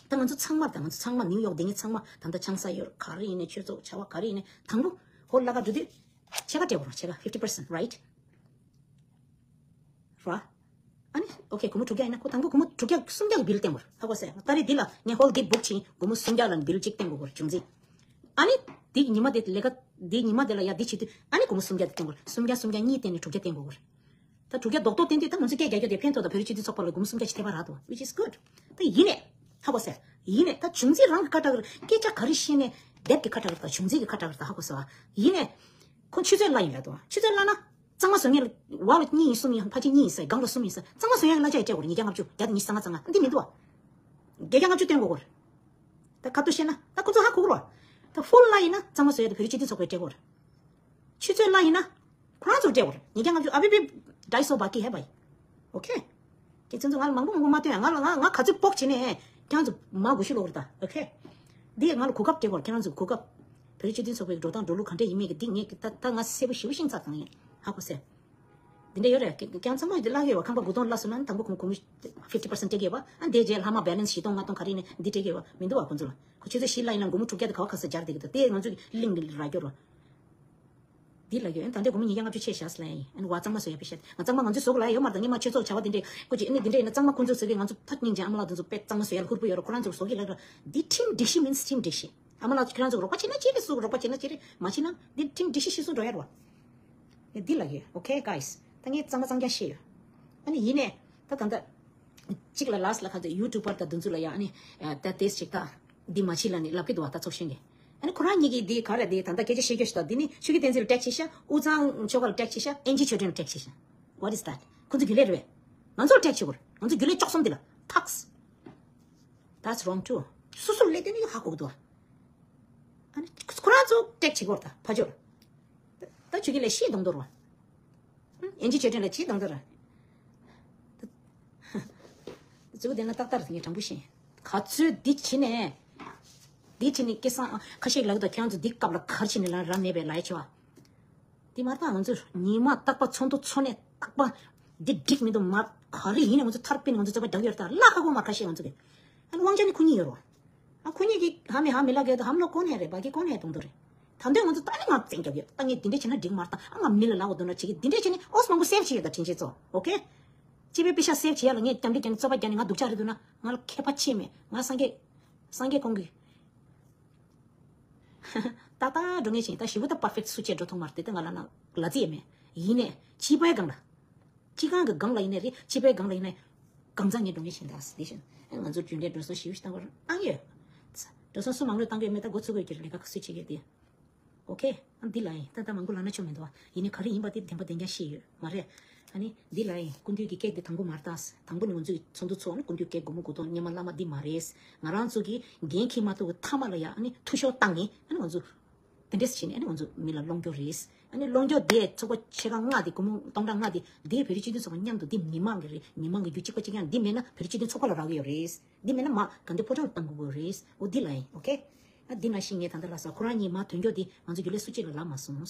ད་ང་ཚོ་ཚང་མ་ད་ང་ཚོ་ཚང་མ་ནིའུ་ཡོག་དེ་ངས་ཚང་མ་ད་ལྟ་ཆང་ས་ཡོད་ག་རེ་ཡིན་ནའི་ཆོས་ཚོགས་བྱ་བ་ག་རེ་ཡིན་ནའི་དང་པོ་ཧོ་ལ་ཀ་འགྲོ་དུས་ཕྱེད་ཀ་སྤྲད་དགོས་ར། ཕྱེད་ཀ་fifty percent, right? ར། ཨ་ནི་ཨོ་ཁེ་སྒོར་མོ་དྲུག་བརྒྱ་ཡིན་ན་ཁོ་དང་པོ་སྒོར་མོ་དྲུག་བརྒྱ་སུམ་བརྒྱ་གི་བིལ་བསྟན་དགོས་རེད། ཧ་གོ་སོང་། ད་རེས་འདི་ལ་ངས་ཧོལ་གི་བུག་བྱིན་སྒོར་མོ་སུམ་བརྒྱ་ལ་བིལ་གཅིག་བསྟན་དགོས་རེད། བྱུང་ཚེ། ཨ་ནི་འདི་ཉི་མ་དེ་ལས་ཀ་འདི་ཉི་མ་དེ་ལ་ཡ་འདི་བྱེད་དུས་ཨ་ནི་སྒོར་མོ་སུམ་བརྒྱ་དེ་བསྟན་དགོས་རེད། སུམ་བརྒྱ་སུམ་བརྒྱ་གཉིས་བསྟན་ནས་དྲུག་བརྒྱ་བསྟན་དགོས་རེད། ད་དྲུག་བརྒྱ་རྡོག་རྡོག་བསྟན་དུས་ད་ང་ཚོས་སྐད་རྒྱག་རྒྱུ་དེ་ཕན་ཐོགས་དང་བོད་རིགས་སྤྱི་མཐུན་ཚོགས་པ་ལ་སྒོར་མོ་སུམ་བརྒྱ་ཞིག་ཐེབས་པ་རག་འདུག which is good། ད་ཡིན་ནས། ཧ་གོ་སོང་། ཡིན་ནས་ད་བྱུང་ཚེ་རང་གི་ཁ་གྲག་གི་རེད། སྐད་ཆ་ག་རེ་བཤད་ནས་དེབ་ཀྱི་ཁ་གྲག་གི་རེད། ད་བྱུང་ཚེ་གི་ཁ་གྲག་གི་རེད། ད་ཧ་གོ་སོང་། ཡིན་ནས། ཁོ་ཆུ་ཚོད་གླ་ཡིན་ལབ་འདུག་ཆུ་ཚོད་གླ་ན། གཙང་མ་བཟོ་མཁན་ལ་བ་ལ་གཉིས་ཡིན་གསུམ་ཡིན་ཕལ་ཆེར་གཉིས་ཡིན་ཟེར། སྒང་ལ་གསུམ་ཡིན་ཟེར། གཙང་མ་བཟོ་ཡག་གི་གླ་ཆ་ཡི་སྤྲད་དགོས་རེད། ཉིས་བརྒྱ་ལྔ་བཅུ་བརྒྱ་དང་ཉི་ཤུ་རྩ་ལྔ་རྩ་ལྔ་འདི་མི་འདུག་བ། བརྒྱད་བརྒྱ་ལྔ་བཅུ་བསྟན་དགོས་རེད། ད་ཁ་ཐུག་བཤད་ན་ད་ཁོ་ཚོ་ཧ་གོ་གི་རེད་བ། ད་ཧྥུལ་གླ་ཡིན་ན་གཙང་མ་བཟོ་ཡག་དེ་བོད་རིགས་སྤྱི་མཐུན་ཚོགས་པས་སྤྲད་དགོས་རེད། ཆུ་ཚོད་གླ་ཡིན་ན། ཁོ་རང་ཚོར་སྤྲད་དགོས་རེད། ཉིས་བརྒྱ་ལྔ་བཅུ། ཨ་བི་བི་ཌའི་སོ་བ་ཀི་ཧེ་བའི། ཨོ་ཁེ། ཁྱེད་ཚོ་ང་ལ་མང་པོ་མང་པོ་མ་སྟོན་ཡ། ང་ལ་ང་ང་ག་ཚོད་སྤོག་བྱེད་ནས་ཁྱེད་ཚོ་མ་གུ་ཤི་ལོག་རེད་ད། ཨོ་ཁེ། འདི་ང་ལ་གོ་སྐབས་སྤྲད་དགོས་རེད། ཁྱེད་རང་ཚོ་གོ་སྐབས། བོད་རིགས་སྤྱི་མཐུན་ཚོགས་པའི་འགྲོ་སྟངས་འགྲོ་ལུགས་ག་འདྲ་ཡིན་མིན་གྱི་འདི་ངས་ད་ད་ང་གསལ་པོ་ཞེ་པོ་ཤེས་ཚར་བཏང་ཡིན། ཧ་གོ་སོང་། འདི་འདྲ་ཡོད་རེད། ཁྱེད་ཚང་མ་འདི་བརླག་ཡོད་བ། ཁང་པ་དགུ་སྟོང་བརླག་སོང་ན་དང་པོ་ཁོང་གོང་ཕིབ་ཊི་པར་སེན་ཊི་སྤྲད་ཀྱི་ཡོད་བ། ཨ་འདི་རྗེས་ལྷག་མ་བེ་ལན་སི་བཞི་སྟོང་ལྔ་སྟོང་ག་རེ་ནས་འདི་སྤྲད་ཀྱི་ཡོད་བ། མི་འདུག་བ་ཁོང་ཚོ་ལ། ཁོ་ཆུ་ཚོད་བཞི་གླ་ཡིན་ན་སྒོར་མོ་དྲུག་བརྒྱ་དེ་ག་བ་ག་ས་སྦྱར་བསྡད་ཀྱི་འདུག་དེ་ང་ཚོ་གི་གླིང་གི་ར་སྐྱོར་བ། འདི་ལ་ཡོད། ཨན་ད་འདྲས་སྒོར་མོ་ཉིས་བརྒྱ་ལྔ་བཅུ་ཆད་བཞག་ཟེར་ལ་ཡིན། ཨན་བ་གཙང་མ་བཟོ་ཡ་པེ་ཤ་ང་གཙང་མ་ང་ཚོའི་བཟོ་གི་ལ་ཡོད་མ་རེད། ད་སྔོན་མ་ཆོས་ཚོགས་བྱ་བ་དེ་འདྲས་ཀོ་ཅི་ཨ་ནི་དེ་འདྲས་ཡིན་ན་གཙང་མ་ཁོང་ཚོ་ཟེར་གི། ང་ཚོ་ཐག་སྙིང་རྗེ། ཨ་མ་ལགས་དེ་ཚོ་དཔེ་གཙང་མ་བཟོ་ཡ་ལ་ཧུར་པོ་ཡོད་རེད། ཁོ་རང་ཚོ་བཟོ་གི་ལ་ར། འདི་ཁྲིམས་སྒྲིག་གཞི་མིན་ཁྲིམས་སྒྲིག་གཞི། ཨ་མ་ལགས་ཁྱེད་རང་ཚོ་རོགས་པ་བྱེད་ན་བྱེད་རེད། སུ་རོགས་པ་བྱེད་ན་བྱེད་རེད། མ་བྱེད་ན་འདི་ཁྲིམས་སྒྲིག་གཞི་གཞིར་བཟུང་འགྲོ་ཡ་རེད་བ། འདི་ལ་ཡོད། ཨོ་ཁེ་གྷའི་སི། ད་ངས་གཙང་མ་གཙང་རྐྱང་བཤད་ཡོད། ཨ་ནི་ཡིན་ནས་ད་ད་ལྟ། གཅིག་ལ་ལཱ་སི་ལ་ཁ་ཚོད་ཡུ་ཊུབ་པར་དང་དེ་ཚོ་ལ་ཡ་ཨ་ནི། ད་དེས་ཅིག་ད། འདི་མ་བྱེད་ལབ་ནི་ལབ་ཀྱི་འདུག་བ། ད་ཚོགས་གཞོན་གྱིས། ཨ་ནི་ཁོ་རང་གཉིས་ཀྱིས་འདི་ག་རེ་འདི་ད་ལྟ་སྐད་ཆ་བཤད་རྒྱུ་ཞིག་ད་འདི་ནི་ཆོས་ཀྱི་བསྟན་འཛིན་ལ་ཀྲེག་བྱེད་ཤག་དབུས་གཙང་ཆོལ་ཁ་ལ་ཀྲེག་བྱེད་ཤག་ཨེན་ཇི་ཆོས་སྒྲོན་ལ་ཀྲེག་བྱེད་ཤག What is that? ཁོ་ཚོ་རྒྱུན་ལས་རེད་བས། ང་ཚོར་ཀྲེག་བྱེད་དགོས་རེད། ང་ཚོ་རྒྱུན་ལས་བཅུ་གསུམ་འདི་ལ་ཐག That's wrong too. སོ་སོར་ལས་དོན་ནི་ཧ་གོ་གི་འདུག་ཨ་ནི་ཁོ་རང་ཚོ་ཀྲེག་བྱེད་དགོས་རེད། ད་ཕ་ཇོར། ད་ཆོས་ཀྱི་ལས་ཤེས་གཏོང་འདོར་བ། ཨེན་ཇི་ཆོས་སྒྲོན་ལ་ཅི་གཏོང་འདོར་བ། གཙོ་བོ་དེ་ན་ཏག་ཏག་རེད། ངས་དྲང་པོ་བཤད། ག་ཚོད་འདི་བྱེད་ནས། འདི་བྱེད་ནས་སྐལ་བཟང་ཁ་ཤས་ལག་ཏུ་ཁྱེད་རང་ཚོ་འདི་སྐབས་ལ་གར་བྱེད་ནས་ལ་ར་མེད་པའི་ལའི་ཆོ། འདི་མ་ཐག་ང་ཚོ་ཉི་མ་རྟག་པ་ཚོགས་འདུ་ཚོགས་ནས་རྟག་པ་འདི་འགྲིག་མི་འདུག་མ་ག་རེ་ཡིན་ནས་ང་ཚོ་ཐར་པིན་ང་ཚོ་རྩོད་པ་རྒྱག་ཡོད་རེད། ད་ལ་ཁ་གོ་མ་ཁ་ཤས་ང་ཚོ་གི་ཨ་ནི་དབང་ཆ་ནི་ཁོ་གཉིས་ཡོད་རོ། ཨ་ཁོ་གཉིས་ཀྱི་ཧ་མི་ཧ་མི་ལ་གེ་ད་ཧམ་ལོ་ཀོན་ཧེ་རེད་བ་གི་ཀོན་ཧེ་གཏོང་དོ་རེད། ད་འདོད་ང་ཚོ་ད་ནི་ང་བཙན་རྒྱབ་ཡོད། ད་ངས་འདི་འདྲས་བྱས་ན་འགྲིག་མ་རེད། ད་ཨ་ང་མི་ལ་ལ་འོ་དོ་ན་བྱེད་ཀྱི་འདི་འདྲས་བྱས་ནི་ཨོ་སི་མང་པོ་སེབ་བྱེད་ཡོད། ད་དྲིན་ཆེ་ཚོ་ཨོ་ཁེ། སྤྱི་པའི་པེ་ཤ་སེབ་བྱེད་ཡ་ལ་ངས་རྒྱབ་འདྲི་རྒྱབ་ནི་རྩོད་པ་རྒྱག་ནི་ང་སྡུག་ཅག་རེད་འདུག་ན་ང་ལ་ཁྱད་པར་ཆེ་མེད། ང་སངས་རྒྱས་སངས་རྒྱས་ཁོང་གི་ཏག་ཏག་འགྲོ་ངེས་ཤིང་ད་ཞི་བོ་ད་པར་ཕེག་སུ་བཅད་འགྲོ་ཐོག་མར་དེ་ལྟ་ང་ལ་ན་ལ་རྩི་ཡ་མེད། ཡིན་ནས་སྤྱི་པའི་སྒང་ལ། སྤྱི་ཁང་གི་སྒང་ལ་ཡིན་ནས་རེད། སྤྱི་པའི་སྒང་ལ་ཡིན་ནས་གང་ཚང་ངས་འགྲོ་ངེས་ཤིང་ད་དེ་བཞིན་ང་ཚོ་རྒྱུན་ལས་འགྲོ་སོང་ཞི་བོ་ཞིག་བཏང་བར་བཏང་ཡོད། འགྲོ་སོང་སུ་མང་རུ་བཏང་གི་ཡོད་མེད་ད་འགོ་ཚུགས་དགོས་ཀྱི་རེད། ལས་ཀ་སུ་བྱེད་ཀྱི་དེ། ཨོ་ཁེ། ཨ་འདི་ལ་ཡིན་ད་ལྟ་མང་པོ་ལབ་ན་ཆོ་མི་འདུག་བ། ཡིན་ནི་ག་རེ་ཡིན་པ་དེ་བདེན་པ་བདེན་རྐྱང་བཤད་ཡོད་མ་རེད། ཨ་ནི་འདི་ལ་ཡིན་སྐུ་མདུན་གྱི་སྐད་དེ་དང་པོ་མར་ལྟ། དང་པོ་ནི་ང་ཚོའི་ཚོགས་འདུ་ཚོགས་ཨ་ནི་སྐུ་མདུན་སྐད་སྒོར་མོ་དགུ་སྟོང་སྔོན་མ་བླ་མ་འདི་མ་རེད། ང་རང་ཚོ་གི་འགན་འཁྱེར་མ་ཐུབ་པའི་མཐའ་མ་ལ་ཡ་ཨ་ནི་འཐུས་ཤོར་བཏང་ནས་ཨ་ནི་ང་ཚོ་དེ་འདྲས་བྱས་ནས་ཨ་ནི་ང་ཚོ་མི་ལ་སློང་རྒྱུ་རེད། ཨ་ནི་སློང་རྒྱུ་དེ་ཚོགས་པ་ཆེ་ཁག་ལྔ་དེ་སྒོར་མོ་སྟོང་ཕྲག་ལྔ་དེ་དེ་བོད་རིགས་སྤྱི་མཐུན་ཚོགས་པ་མཉམ་དུ་འདི་མི་མང་གི་རེད། མི་མང་གི་རྒྱུ་གཅིག་པ་གཅིག་རྐྱང་འདི་མེད་ན་བོད་རིགས་སྤྱི་མཐུན་ཚོགས་པ་ལ་རག་གི་ཡོད་རེད། འདི་མེད་ན་མ་དགའ་འདོད་ཕོ་བྲང་ལ་བཏང་དགོས་རེད། འོ་འདི་ལ་ཡིན་ཨོ་ཁེ། ཨ་འདི་ནང་བཞིན་ངས་ད་ལྟ་ལབ་ས་ཁོ་རང་གཉིས་མ་དོན་འཁྱོག་འདི་ང་ཚོ་རྒྱུན་ལས་སུ་གཅིག་ལ་ལབ་མ་སོང་།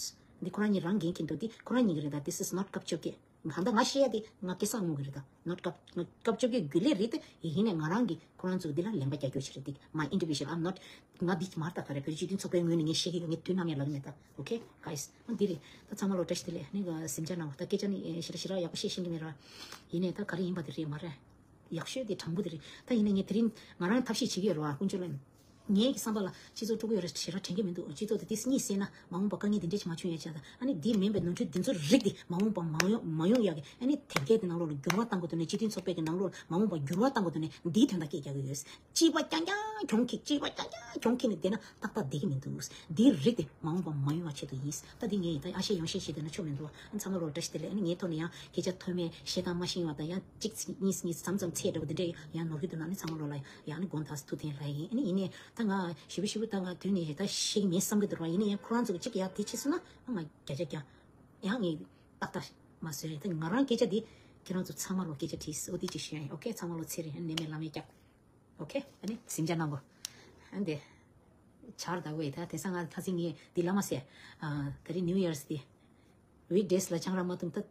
འདི་ཁོ་རང་གཉིས་རང་འགན་འཁྱེར་འདུག་འདི་ཁོ་རང་གཉིས་ཀྱི་རེད། ད་this is not སྐབས་བཅོ་བརྒྱད། ང་ད་ང་བཤད་ཡ་འདི་ང་སྐལ་བཟང་དངོས་ཀྱི་རེད། ད་not སྐབས་ང་སྐབས་བཅོ་བརྒྱད་རྒྱུན་ལས་རེད་དེ་ཡིན་ནས་ང་རང་གིས་ཁོ་རང་ཚོ་འདི་ལ་ལན་པ་རྒྱག་རྒྱུ་ཞིག་རེད། འདི་my individual I'm not ང་འདི་མར་ད་ག་རེ་བོད་སྤྱི་མཐུན་ཚོགས་པའི་ངོས་ནས་ངས་བཤད་ཀྱི་ཡོད། ངས་དུས་ནམ་ཡང་ལབ་ཀྱི་མེད་ད། ཨོ་ཁེ་གྷའི་སི། ཨ་འདི་རེད། ད་ཚང་མ་ལོ་བཀྲ་ཤིས་བདེ་ལེགས། ནི་ག་སེམས་ཅན་ནང་ད་སྐད་ཆ་ནི་ཞེ་དྲག་ཞེ་དྲག་ཡག་པོ་བཤད་ཤེས་ཀྱི་མེད་ར། ཡིན་ནས་ད་ག་རེ་ཡིན་པ་དེ་རེད་མ་རེད། ཡག་ཤོས་དེ་དྲང་པོ་དེ་རེད། ད་ཡིན་ན་ངས་དེ་རིང་ང་རང་ཐབས་ཤེས་བྱེད་ཀྱི་ཡོད་རེད་བ། དཀོན་མཆོག་ལ་ངའི་གི་བསམ་པ་ལ་སྤྱི་ཚོགས་དཀྲུག་གི་ཡོད་རེད་ཞེ་དྲག་དྲན་གྱི་མི་འདུག་སྤྱི་ཚོགས་དེ་དེ་གཉིས་བསད་ན་མ་འོངས་པ་དཀའ་ངལ་དེ་འདྲས་ཅིག་མ་བྱུང་ཡ་བྱ་ད། ཨ་ནི་དེ་མིན་པའི་ནོར་འཁྲུལ་དེ་ཚོ་རིགས་དེ་མ་འོངས་པ་མ་ཡོང་མ་ཡོང་ཡག་གི་ཨ་ནི་དེབ་སྐྱེལ་དེ་ནང་ལོགས་ལ་འགྱུར་བ་གཏང་དགོས་དོན་ནི་སྤྱི་མཐུན་ཚོགས་པའི་གི་ནང་ལོགས་ལ་མ་འོངས་པ་འགྱུར་བ་གཏང་དགོས་དོན་ནི་འདིའི་དོན་དག་སྐད་རྒྱག་གི་ཡོད། སྐྱེས་པ་རྐྱང་རྐྱང་གྱོང་ཁེགས་སྐྱེས་པ་རྐྱང་རྐྱང་གྱོང་ཁེགས་ནི་བསྡད་ན་ཏག་ཏག་བསྡད་ཀྱི་མི་འདུག་འདིའི་རིགས་དེ་མ་འོངས་པ་མ་ཡོང་བ་ཆེད་དུ་ཡིན། ད་འདི་ངས་ད་ཨ་ཤེས་ཡོང་ཤེས་བྱེད་དེ་ན་ཆོ་མི་འདུག་ཨ་ཚང་མ་ལོ་བཀྲ་ཤིས་བདེ་ལེགས། ཨ་ནི་ངའི་ཐོག་ནས་ཡང་སྐད་ཆ་ཐོན་མེད་བཤད་སྟངས་མ་ཤེས་པ་དང་ཡང་གཅིག་གཉིས་གཉིས་མཚམས་མཚམས་ཚད་འདྲ་བོ་འདི་འདྲ་ཡང་ནོར་གྱི་འདུག་ན་ནི་ཚང་མ་ལོ་ལ་ཡང་ནི་དགོངས་དག་ཐུགས་ཐེངས་ལ་ཡིན། ཨ་ནི་ཡིན་ནའི་ད་ང་ཞིབ་པོ་ཞིབ་པོ་ད་ང་དུས་ནས་ད་ཤེས་ཀྱི་མེད་བསམ་གྱི་འདུག་ར། ཡིན་ནའི་ཡང་ཁོ་རང་ཚོ་གཅིག་ཡང་དེ་བྱེད་སོང་ན་ང་བརྒྱ་ཆ་བརྒྱ་ཡང་ངས་ཏག་ཏག་མ་བཟོས་རེད། ད་ང་རང་སྐད་ཆ་འདི་ཁྱེད་རང་ཚོ་ཚང་མ་ལོ་སྐད་ཆ་དྲིས་འོ་དེ་ཅིག་ཞུ་ཡ་ཡིན། ཨོ་ཁེ། ཚང་མ་ལོ་ཚེ་རིང་ནད་མེད་ལྷ་མེད་སྐྱབས། ཨོ་ཁེ། ཨ་ནི་སེམས་ཅན་རྣམས་པོ། ཨ་འདི། ཆར་ཟླ་བའི་ད་དེང་སང་ང་ད་ཚིག་ངས་འདི་ལ་མ་ཟེར། ཨ་ད་རིང་ནིའུ་ཡར་སི་འདི། ཝིག་ཌེ་སི་ལ་ཆང་རག་མ་འཐུང་ད།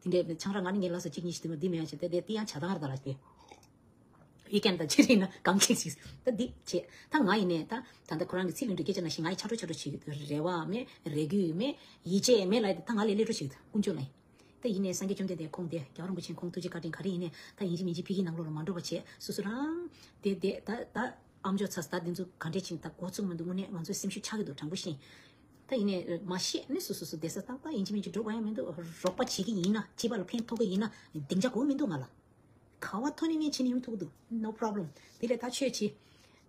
འདི་འདྲའི་ཆང་རག་ང་ནི་ངས་ལ་སོ་གཅིག་གཉིས་ཤིག་འཐུང་འདི་མེད་ཡ་བྱས་ད་དེ་དེ་ཡང་ཇ་དང་ར་ད་ལ་དེ། ཝིག་ཨེན་ཌི་དང་ཕྱི་རིང་ན་གང་ཁེགས་ཤིག་ད་འདི་བྱས། ད་ང་ཡིན་ནས་ད་ད་ལྟ་ཁོ་རང་གི་ཚིག་ལ་འགྲོ་སྐད་ཆ་ནང་བཞིན་ང་ཡི་ཆ་འགྲོ་ཆ་འགྲོ་བྱེད་ཀྱི་འདུག་རེ་བ་མེད། རེ་སྐུལ་མེད། ཡིད་ཆེས་མེད་ལ་ད་ང་ལས་ལས་འགྲོ་བྱེད་ཀྱི་འདུག་དཀོན་མཆོག་ལ་ཡིན། ད་ཡིན་ནའི་སངས་རྒྱས་བཅོམ་ལྡན་འདས་ཁོང་དེ་རྒྱལ་བ་རིན་པོ་ཆེ་ཁོང་ཐུགས་རྗེ་བཀའ་དྲིན་ག་རེ་ཡིན་ནའི་ད་ཡིན་གཅིག་མིན་གཅིག་ཕ་གིའི་ནང་ལོགས་ལ་མ་འགྲོ་བ་བྱས་སོ་སོ་རང་དེ་དེ་ད་ད་ཨམ་ཅོག་ཚ་ད་དེ་ཚོ་ག་འདྲས་ཅིག་ད་འགོ་ཚུགས་མི་འདུག་དངོས་གནས་ང་ཚོའི་སེམས་ཤུགས་ཆག་གི་འདུག་དྲང་པོ་བཤད། ད་ཡིན་ནའི་མ་ཤེས་ནི་སོ་སོ་སོ་བསྡད་ས་ད་ད་ཡིན་གཅིག་མིན་གཅིག་འགྲོ་དགོས་ཡ་མི་འདུག་རོགས་པ་བྱེད་ཀྱི་ཡིན་ན་བྱེད་པ་ལ་ཕན་ཐོགས་ཀྱི་ཡིན་ན་སྡིངས་ཆ་དགོས་མི་འདུག་ང་ལ། ག་བ་ཐོན་ནི་ནས་ཕྱིན་ཡོང་ཐུབ་འདུག no problem། དེ་ལས་ད་ཆོས་བྱེད།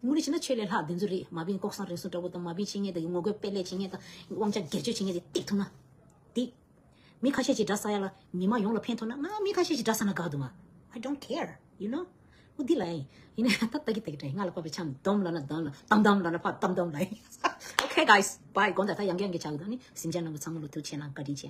དངོས་གནས་བྱས་ན་ཆོས་ལས་ལྷག་དེ་ཚོ་རེད། མ་བིན་ལྐོག་ཟ་རེ་ཟུང་འདྲ་པོ་དང་མ་བིན་བྱེད་མཁན་དང་ངོ་རྒོལ་དཔེ་ལས་བྱེད་མཁན་དང་དབང་ཆ་སྒེར་གཅོད་བྱེད་མཁན་དེ་སྡིག་ཐུབ་ན། སྡིག་མི་ཁ་ཤས་ཀྱིས་དགྲ་ཟ་ཡ་ལ་མི་མང་ཡོངས་ལ་ཕན་ཐོགས་ན་ང་མི་ཁ་ཤས་ཀྱིས་དགྲ་ཟ་ན་དགའ་འདུག་ང་། I don't care, you know། འོ་འདི་ལ་ཡིན་ཡིན་ན་ད་ལྟ་གི་ལྟ་གི་དྲན་ང་ལ་ཕབ་པའི་ཆམ་སྡོམ་ལ་ན་སྡོམ་ལ་དམ་དམ་ལ་ན་ཕ་དམ་དམ་ལ་ཡིན། Okay, guys, bye. དགོང་དག་ད་ཡང་ཡང་གི་ཆག་གི་འདུག་ནི་སེམས་ཅན་རྣམས་ཚང་མ་ལ་ཐུགས་ཆེ་གནང་བཀའ་དྲིན་ཆེ།